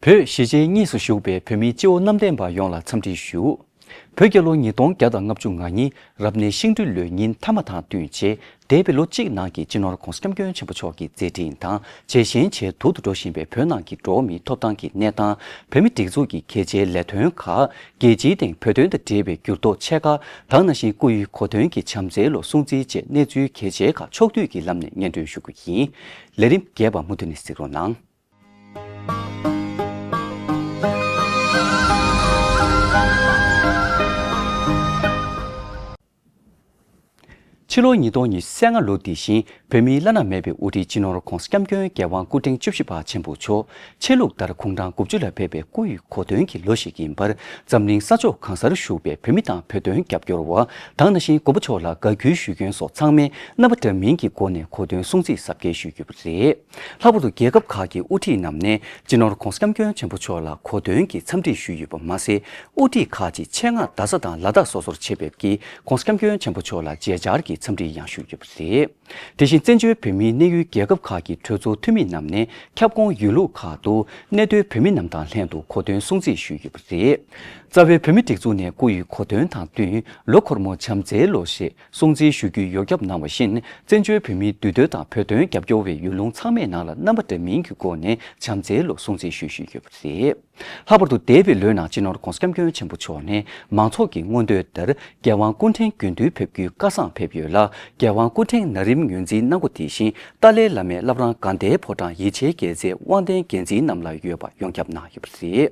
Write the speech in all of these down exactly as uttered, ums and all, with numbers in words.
བོད་གཞིས་བྱེས་གཉིས་སུ་བཞུགས་པའི་བོད་མི་སྤྱི་བོ་གནམ་བསྟན་པ་ཡོངས་ལ་འཚམས་འདྲི་ཞུ། བོད་རྒྱལ་ལོ་ཉིས་སྟོང་བརྒྱ་དང་ལྔ་བཅུ་ང་གཉིས་རབ་གནས་ཤིང་སྦྲུལ་ལོའི་ཉིན་མཐའ་མ་དང་བསྟུན་བྱས། འདས་པའི་ལོ་གཅིག་ནང་གི་སྤྱི་ནོར་༧གོང་ས་༧སྐྱབས་མགོན་ཆེན་པོ་མཆོག་གི་མཛད་འཕྲིན་དང་། ཇེ་ཞན་ཇེ་སྡུག་ཏུ་འགྲོ་བཞིན་པའི་བོད་ནང་གི་འགྲོ་བ་མིའི་ཐོབ་ཐང་གི་གནས་སྟངས། བོད་མི་སྒྲིག་འཛུགས་ཀྱི་གལ་ཆེའི་ལས་དོན་ཁག་རྒྱལ་སྤྱིའི་སྟེང་བོད་དོན་དང་འབྲེལ་བའི་འགྱུར་ལྡོག་ཆེ་ཁག་དང་། ནང་བཞིན་སྐུ་ཡི་གོ་སྟོན་གྱི་བྱམས་བརྩེའི་ལོ་སྲུང་བརྩི་བཅས་གནས་ཚུལ་གལ་ཆེ་ཁག་ཕྱོགས་བསྡུས་ཀྱི་ལམ་ནས་སྙན་སྒྲོན་ཞུ་རྒྱུ་ཡིན། ལས་རིམ་རྒྱས་པ་མུ་མཐུད་ནས་གཟིགས་རོགས་གནང་། ཕྱི་ལོ་ཉིས་སྟོང་ཉི་ཤུ་རྩ་ལྔ་ལོ་འདི་བཞིན་བོད་མིའི་བླ་ན་མེད་པའི་དབུ་ཁྲིད་སྤྱི་ནོར་༧གོང་ས་༧སྐྱབས་མགོན་རྒྱལ་དབང་སྐུ་ཕྲེང་བཅུ་བཞི་པ་ཆེན་པོ་མཆོག་ཆོས་ལུགས་ལྟར་དགུང་གྲངས་དགུ་བཅུ་ལ་ཕེབས་པའི་སྐུ་ཡི་གོ་སྟོན་གྱི་ལོ་ཞིག་ཡིན་པར། འཛམ་གླིང་ས་ཕྱོགས་གང་སར་བཞུགས་པའི་བོད་མི་དང་བོད་དོན་རྒྱབ་སྐྱོར་བ་དང་། ནང་བཞིན་མགོན་པོ་མཆོག་ལ་དགའ་གུས་ཞུ་མཁན་སོགས་ཚང་མས་རྣམ་པ་འདྲ་མིན་གྱི་སྒོ་ནས་གོ་སྟོན་སྲུང་བརྩི་གཟབ་རྒྱས་ཞུས་ཡོད་པ་རེད། ལྷག་པར་དུ་རྒྱལ་ཁབ་ཁག་གི་དབུ་ཁྲིད་རྣམས་ནས་སྤྱི་ནོར་༧གོང་ས་༧སྐྱབས་མགོན་ཆེན་པོ་མཆོག་ལ་གོ་སྟོན་གྱི་འཚམས་འདྲི་ཞུས་ཡོད་པ་མ་ཟད། དབུ་ཁྲིད་ཁག་ཅིག་ཆེད་མངགས་རྡ་ས་དང་ལ་དྭགས་སོ་སོར་ཆེད་ཕེབས་ཀྱིས་༧གོང་ས་༧སྐྱབས་མགོན་ཆེན་པོ་མཆོག་ལ་མཇལ་བཅར་གྱི་འཚམས་འདྲི་ཡང་ཞུས་ཡོད་པ་རེད། དེ་བཞིན་བཙན་བྱོལ་བོད་མིའི་གནས་ཡུལ་རྒྱལ་ཁབ་ཁག་གི་གྲོས་ཚོགས་འཐུས་མི་རྣམས་ནས་ཁྱབ་ཁོངས་ཡུལ་ལུགས་ཁག་ཏུ་གནས་སྡོད་བོད་མི་རྣམས་དང་ལྷན་དུ་གོ་སྟོན་སྲུང་བརྩི་ཞུས་ཡོད་པ་རེད། རྩ་བའི་བོད་མི་སྒྲིག་འཛུགས་ནས་སྐུ་ཡི་གོ་སྟོན་དང་བསྟུན་ལོ་འཁོར་མོ་བྱམས་བརྩེའི་ལོ་ཞེས་སྲུང་བརྩིའི་ཞུ་སྐུལ་ཡོ་རྒྱབ་གནང་བ་བཞིན། བཙན་བྱོལ་བོད་མིའི་འདུས་སྡོད་དང་བོད་དོན་རྒྱབ་སྐྱོར་བའི་ཡུལ་ལུང་ཚང་མའི་ནང་ལ་རྣམ་པ་འདྲ་མིན་གྱི་སྒོ་ནས་བྱམས་བརྩེའི་ལོ་སྲུང་བརྩི་ཞུས་ཞུས་ཡོད་པ་རེད། ལྷག་པར་དུ་འདས་པའི་ལོའི་ནང་སྤྱི་ནོར་༧གོང་ས་༧སྐྱབས་མགོན་ཆེན་པོ་མཆོག་ནས་མང་ཚོགས་ཀྱི་མངོན་འདོད་ལྟར་རྒྱལ་དབང་སྐུ་ཕྲེང་རྒྱུན་བསྡུའི་ཕེབས་སྐུལ་བཀའ་བཟང་ཕེབས་ཡོད་ལ། རྒྱལ་དབང་སྐུ་ཕྲེང་ན་རིམ་ངོས་འཛིན་གནང་སྒོ་དེ་བཞིན་ཏཱ་ལའི་བླ་མའི་བླ་བྲང་དགའ་ལྡན་ཕོ་བྲང་ཡིད་ཆེས་རྒྱལ་མཚན་དབང་ལྡན་རྒྱལ་མཚན་རྣམས་ལ་ཡོད་པ་ཡོངས་ཁྱབ་གནང་ཡོད་པ་རེད།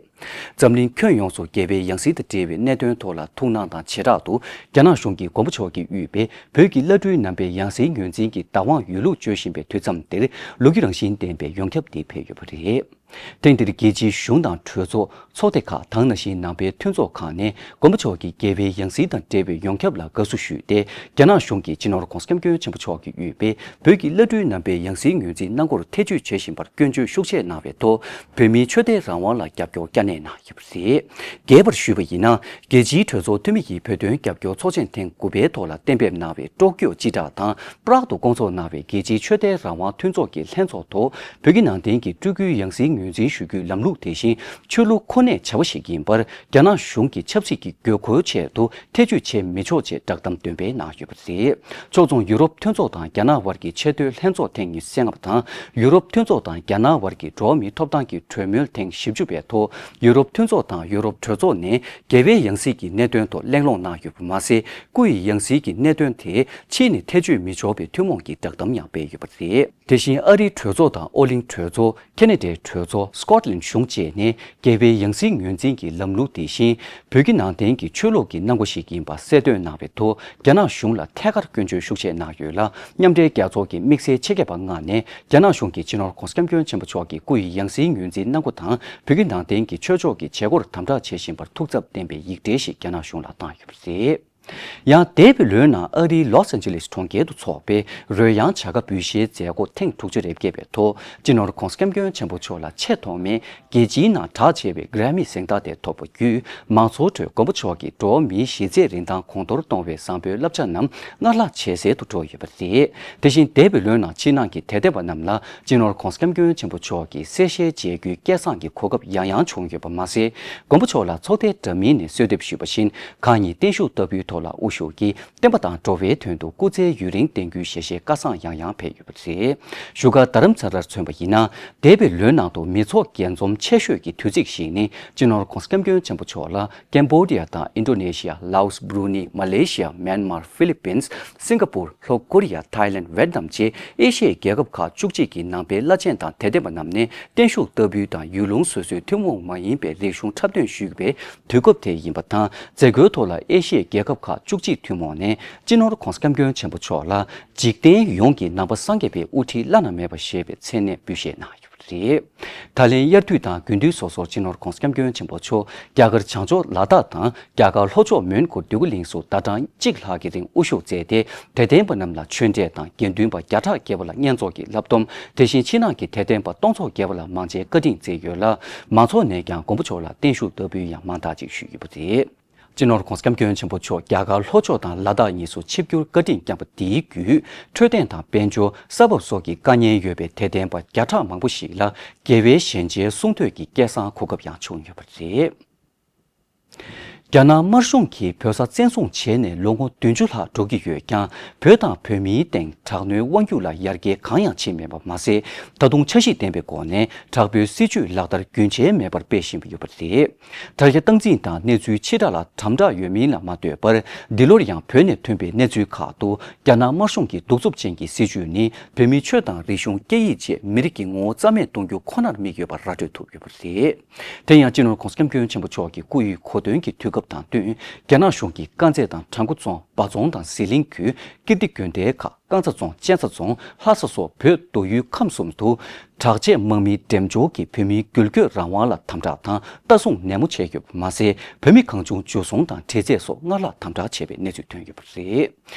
འཛམ་གླིང་ཁྱོན་ཡོངས་སུ་རྒྱལ་བའི་ཡང་སྲིད་དང་འབྲེལ་བའི་གནད་དོན་ཐོག་ལ་ཐུགས་སྣང་དང་བྱེ་བྲག་ཏུ་རྒྱ་ནག་གཞུང་གིས་མགོན་པོ་མཆོག་གིས་དབུས་པའི་བོད་ཀྱི་བླ་སྤྲུལ་རྣམ་པའི་ཡང་སྲིད་ངོས་འཛིན་གྱི་བདག་དབང་ཡོད་ལུགས་བརྗོད་བཞིན་པའི་དུས་མཚམས་འདིར། ལོ་རྒྱུས་རང་བཞིན་ལྡན་པའི་ཡོངས་ཁྱབ་འདི་ཕེབས་ཡོད་པ་རེད། ཐེངས་འདིར་རྒྱལ་སྤྱིའི་གཞུང་དང་གྲོས་ཚོགས་ཚོགས་སྡེ་ཁག་དང་། ནང་བཞིན་ནང་པའི་མཐུན་ཚོགས་ཁག་ནས་མགོན་པོ་མཆོག་གི་རྒྱལ་བའི་ཡང་སྲིད་དང་འབྲེལ་བའི་ཡོངས་ཁྱབ་ལ་དགའ་བསུ་ཞུས་ཏེ། རྒྱ་ནག་གཞུང་གིས་སྤྱི་ནོར་༧གོང་ས་༧སྐྱབས་མགོན་ཆེན་པོ་མཆོག་གིས་དབུས་པའི་བོད་ཀྱི་བླ་སྤྲུལ་རྣམ་པའི་ཡང་སྲིད་ངོས་འཛིན་གནང་སྒོར་ཐེ་བྱུས་བྱེད་བཞིན་པར་སྐྱོན་བརྗོད་ཤུགས་ཆེ་གནང་བའི་ཐོག་བོད་མིའི་ཆོས་དད་རང་དབང་ལ་རྒྱབ་སྐྱོར་བསྐྱར་ནན་གནང་ཡོད་པ་རེད། རྒྱས་པར་ཞུས་པ་ཡིན་ན། རྒྱལ་སྤྱིའི་གྲོས་ཚོགས་འཐུས་མི་ཡིས་བོད་དོན་རྒྱབ་སྐྱོར་ཚོགས་ཆེན་ཐེངས་དགུ་པའི་ཐོག་ལ་གཏན་འབེབས་གནང་བའི་ཀྲོ་ཀྱོ་སྤྱི་བསྒྲགས་དང་། པྲག་ཏུ་བསྐོང་ཚོགས་གནང་བའི་རྒྱལ་སྤྱིའི་ཆོས་དད་རང་དབང་མཐུན་ཚོགས་ཀྱི་ལྷན་ཚོགས་ཐོག་བོད་ཀྱི་ནང་བསྟན་གྱི་སྤྲུལ་སྐུའི་ཡང་སྲིད་ངོས་འཛིན་ཞུ་རྒྱུའི་ལམ་ལུགས་དེ་བཞིན་ཆོས་ལུགས་ཁོ་ནའི་བྱ་བ་ཞིག་ཡིན་པར། རྒྱ་ནག་གཞུང་གི་ཆབ་སྲིད་ཀྱི་དགོས་མཁོའི་ཆེད་དུ་ཐེ་བྱུས་བྱེད་མི་ཆོག་ཅེས་བསྒྲགས་གཏམ་འདོན་སྤེལ་གནང་ཡོད་པ་རེད། ཕྱོགས་མཚུངས་ཡུ་རོབ་མཐུན་ཚོགས་དང་རྒྱ་ནག་དབར་གྱི་ཆེས་མཐོའི་ལྷན་ཚོགས་ཐེངས་ཉི་ཤུ་རྩ་ལྔ་པ་དང་། ཡུ་རོབ་མཐུན་ཚོགས་དང་རྒྱ་ནག་དབར་གྱི་འགྲོ་བ་མིའི་ཐོབ་ཐང་གི་གྲོས་མོལ་ཐེངས་བཞི་བཅུ་པའི་ཐོག་ཡུ་རོབ་མཐུན་ཚོགས་དང་ཡུ་རོབ་གྲོས་ཚོགས་ནས་རྒྱལ་བའི་ཡང་སྲིད་ཀྱི་གནད་དོན་ཐོག་གླེང་སློང་གནང་ཡོད་པ་མ་ཟད། སྐུ་ཡི་ཡང་སྲིད་ཀྱི་གནད་དོན་དེ་ཕྱིས་ནས་ཐེ་བྱུས་མི་ཆོག་པའི་ཐུན་མོང་གི་བསྒྲགས་གཏམ་ཡང་སྤེལ་ཡོད་པ་རེད། དེ་བཞིན་ཨ་རིའི་གྲོས་ཚོགས་དང་ཨོ་གླིང་གྲོས་ཚོགས། ཁེ་ན་ཌའི་གྲོས་ཚོགས། སྐོཊ་ལན་གཞུང་བཅས་ནས་རྒྱལ་བའི་ཡང་སྲིད་ངོས་འཛིན་གྱི་ལམ་ལུགས་དེ་བཞིན་བོད་ཀྱི་ནང་བསྟན་གྱི་ཆོས་ལུགས་ཀྱི་གནང་སྒོ་ཞིག་ཡིན་པ་གསལ་སྟོན་གནང་བའི་ཐོག་རྒྱ་ནག་གཞུང་ལ་ཐད་ཀར་སྐྱོན་བརྗོད་ཤུགས་ཆེ་གནང་ཡོད་ལ། མཉམ་འབྲེལ་རྒྱལ་ཚོགས་ཀྱི་དམིགས་བསལ་ཆེད་མཁས་པ་མངགས་ནས་རྒྱ་ནག་གཞུང་གིས་སྤྱི་ནོར་༧གོང་ས་༧སྐྱབས་མགོན་ཆེན་པོ་མཆོག་གི་སྐུ་ཡི་ཡང་སྲིད་ངོས་འཛིན་གནང་སྒོ་དང་། བོད་ཀྱི་ནང་བསྟན་གྱི་ཆོས་ཕྱོགས་ཀྱི་བྱེད་སྒོར་དམ་དྲག་བྱེད་བཞིན་པར་ཐུགས་འཚབ་བསྟན་པའི་ཡིག་འབྲེལ་ཞིག་རྒྱ་ནག་གཞུང་ལ་བཏང་ཡོད་པ་རེད། ཡང་འདས་པའི་ལོའི་ནང་ཨ་རིའི་ལོས་ཨན་ཇི་ལིས་གྲོང་ཁྱེར་དུ་འཚོགས་པའི་རོལ་དབྱངས་བྱ་དགའ་འབུལ་བཞེས་མཛད་སྒོ་ཐེངས་དྲུག་ཅུ་རེ་བརྒྱད་པའི་ཐོག་སྤྱི་ནོར་༧གོང་ས་༧སྐྱབས་མགོན་ཆེན་པོ་མཆོག་ལ་ཆེས་ཐོག་མའི་རྒྱལ་སྤྱིའི་ནང་གྲགས་ཆེ་བའི་གྷི་རེ་མི་གཟེངས་རྟགས་དེ་ཐོབ་པ་བརྒྱུད། མང་ཚོགས་ཁྲོད་མགོན་པོ་མཆོག་གིས་འགྲོ་བ་མིའི་གཞི་རྩའི་རིན་ཐང་གོང་མཐོར་གཏོང་བའི་བཟང་པོའི་བསླབ་བྱ་རྣམས་སྔར་ལྷག་ཇེ་གསལ་དུ་འགྲོ་ཡོད་པ་རེད། དེ་བཞིན་འདས་པའི་ལོའི་ནང་ཕྱི་ནང་གི་དད་ལྡན་པ་རྣམས་ལ་སྤྱི་ནོར་༧གོང་ས་༧སྐྱབས་མགོན་ཆེན་པོ་མཆོག་གི་གསལ་ཞལ་མཇལ་རྒྱུའི་སྐལ་བཟང་གི་གོ་སྐབས་ཡང་ཡང་བྱུང་ཡོད་པ་མ་ཟད། མགོན་པོ་མཆོག་ལ་ཚོགས་སྡེ་འདྲ་མིན་ནས་གསོལ་འདེབས་ཞུས་པ་བཞིན། གང་ཉིད་བརྟན་བཞུགས་ལྟ་བུའི་ཐོག་ལ་དབུ་བཞུགས་ཀྱིས་བསྟན་པ་དང་འགྲོ་བའི་དོན་དུ་སྐུ་ཚེ་ཡུན་རིང་བརྟན་རྒྱུའི་ཞལ་བཞེས་བཀའ་བཟང་ཡང་ཡང་ཕེབས་ཡོད་པ་རེད། བཞུགས་སྒར་རྡ་རམ་ས་ལར་མཚོན་པ་ཡིན་ན། འདས་པའི་ལོའི་ནང་དུ་མི་ཚོགས་རྒྱས་འཛོམས་ཆེ་ཤོས་ཀྱི་དུས་ཚིགས་ཤིག་ནི་སྤྱི་ནོར་༧གོང་ས་༧སྐྱབས་མགོན་ཆེན་པོ་མཆོག་ལ་ཀེམ་བོ་ཌི་ཡ་དང་ཨིན་ཌོ་ནེ་ཤི་ཡ། ལའོ་སི། བྷུ་རུ་ནི། མ་ལེ་ཤི་ཡ། མེན་མར། ཧྥི་ལི་པིན། སིང་ག་པུར། ལྷོ་ཀོ་རི་ཡ། ཐའི་ལེན། ཝེད་ནམ་བཅས་ཨེ་ཤི་ཡའི་རྒྱལ་ཁབ་ཁག་བཅུ་གཅིག་གི་ནང་པའི་བླ་ཆེན་དང་དད་ལྡན་པ་རྣམས་ནས་བརྟན་བཞུགས་ལྟ་བུའི་དང་ཡུལ་ལུང་སོ་སོའི་ཐུན་མོང་མ་ཡིན་པའི་རིག་གཞུང་འཁྲབ་སྟོན་ཞུས་པའི་དུས་སྐབས་དེ་ཡིན་པ་དང་། མཛད་སྒོའི་ཐོག་ལ་ཨེ་ཤི་ཡའི་རྒྱལ་ཁབ་ཁག་བཅུ་གཅིག་ཐུན་མོང་ནས་སྤྱི་ནོར་༧གོང་ས་༧སྐྱབས་མགོན་ཆེན་པོ་མཆོག་ལ་འཇིག་རྟེན་ཡོངས་ཀྱི་ནང་པ་སངས་རྒྱས་པའི་དབུ་ཁྲིད་བླ་ན་མེད་པ་ཞེས་པའི་མཚན་གནས་འབུལ་བཞེས་གནང་ཡོད་པ་རེད། ད་ལན་དབྱར་དུས་དང་དགུན་དུས་སོ་སོར་སྤྱི་ནོར་༧གོང་ས་༧སྐྱབས་མགོན་ཆེན་པོ་མཆོག་རྒྱ་གར་བྱང་ཕྱོགས་ལ་དྭགས་དང་རྒྱ་གར་ལྷོ་ཕྱོགས་མོན་གྷོ་འདོད་རྒུ་གླིང་སོགས་ཟླ་གྲངས་གཅིག་ལྷག་གི་རིང་དབུ་བཞུགས་མཛད་དེ། དད་ལྡན་པ་རྣམས་ལ་ཆོས་འབྲེལ་དང་དགེ་འདུན་པ་བརྒྱ་ཕྲག་བརྒལ་བ་ལ་བསྙེན་རྫོགས་ཀྱི་བསླབ་སྡོམ། དེ་བཞིན་ཕྱི་ནང་གི་དད་ལྡན་པ་སྟོང་ཚོ་བརྒལ་བ་ལ་མང་ཆེ་བཀའ་དྲིན་བསྩལ་ཡོད་ལ། མང་ཚོགས་ནས་ཀྱང་མགོན་པོ་མཆོག་ལ་བརྟན་བཞུགས་ལྟ་བུའི་ཡང་མང་དག་ཅིག་ཞུས་ཡོད་པ་རེད། སྤྱི་ནོར་༧གོང་ས་༧སྐྱབས་མགོན་ཆེན་པོ་མཆོག་རྒྱ་གར་ལྷོ་ཕྱོགས་དང་ལ་དྭགས་གཉིས་སུ་ཆིབས་བསྒྱུར་བཀའ་དྲིན་བསྐྱངས་པ་དེའི་བརྒྱུད། འཕྲོད་བསྟེན་དང་དཔལ་འབྱོར། ས་བབ་སོགས་ཀྱི་དཀའ་ངལ་ཡོད་པའི་དད་ལྡན་པ་བརྒྱ་ཕྲག་མང་པོ་ཞིག་ལ་དགེ་བའི་ཞལ་མཇལ་གསུང་ཐོས་ཀྱི་སྐལ་བཟང་གོ་སྐབས་ཡང་བྱུང་ཡོད་པ་རེད། རྒྱ་ནག་དམར་གཞུང་གིས་བོད་ས་བཙན་བཟུང་བྱས་ནས་ལོ་ངོ་བདུན་ཅུ་ལྷག་འགྲོ་གི་ཡོད་ཀྱང་། བོད་དང་བོད་མིའི་སྟེང་དྲག་གནོན་དབང་སྒྱུར་ལ་ཡར་རྒྱས་གང་ཡང་ཕྱིན་མེད་པ་མ་ཟད། ད་དུང་འཆར་གཞི་ལྡན་པའི་སྒོ་ནས་དྲག་པོའི་སྲིད་བྱུས་ལག་བསྟར་རྒྱུན་ཆད་མེད་པར་སྤེལ་བཞིན་པ་ཡོད་པ་རེད། དྲ་རྒྱ་སྟངས་འཛིན་དང་གནས་ཚུལ་ཕྱི་བསྒྲགས་ལ་དམ་དྲག་ཡོད་མིན་ལ་མ་ལྟོས་པར། འདི་ལོར་ཡང་བོད་ནས་ཐོན་པའི་གནས་ཚུལ་ཁག་ཏུ། རྒྱ་ནག་དམར་གཞུང་གི་གདུག་རྩུབ་ཅན་གྱི་སྲིད་བྱུས་ནི། བོད་མིའི་ཆོས་དང་རིག་གཞུང་སྐད་ཡིག་བཅས་མི་རིགས་ཀྱི་ངོ་བོ་རྩ་མེད་གཏོང་རྒྱུ་ཁོ་ནར་དམིགས་ཡོད་པ་ར་སྤྲོད་ཐུབ་ཡོད་པ་རེད། དེ་ཡང་སྤྱི་ནོར་༧གོང་ས་༧སྐྱབས་མགོན་ཆེན་པོ་མཆོག་གི་སྐུ་ཡི་གོ་སྟོན་གྱི་དུས་སྐབས་དང་བསྟུན། རྒྱ་ནག་གཞུང་གིས་དཀར་མཛེས་དང་བྲག་འགོ་རྫོང་། འབའ་རྫོང་དང་ཟི་ལིང་ཁུལ། ཀིརྟི་དགོན་སྡེ་ཁག། རྐང་ཚ་རྫོང་། གཅན་ཚ་རྫོང་། ལྷ་ས་སོགས་བོད་མདོ་དབུས་ཁམས་གསུམ་དུ། དྲག་ཆས་དམག་མིའི་འགྲེམས་འཇོག་གིས་བོད་མིའི་འགུལ་སྐྱོད་རང་དབང་ལ་དམ་དྲག་དང་ལྟ་སྲུང་ནན་མོ་བྱས་ཡོད་པ་མ་ཟད། བོད་མི་གང་བྱུང་འཇུ་བཟུང་དང་འདྲི་རྩད་སོགས་སྔར་ལྷག་དམ་དྲག་བྱས་པའི་གནས་ཚུལ་ཐོན་ཡོད་པ་རེད།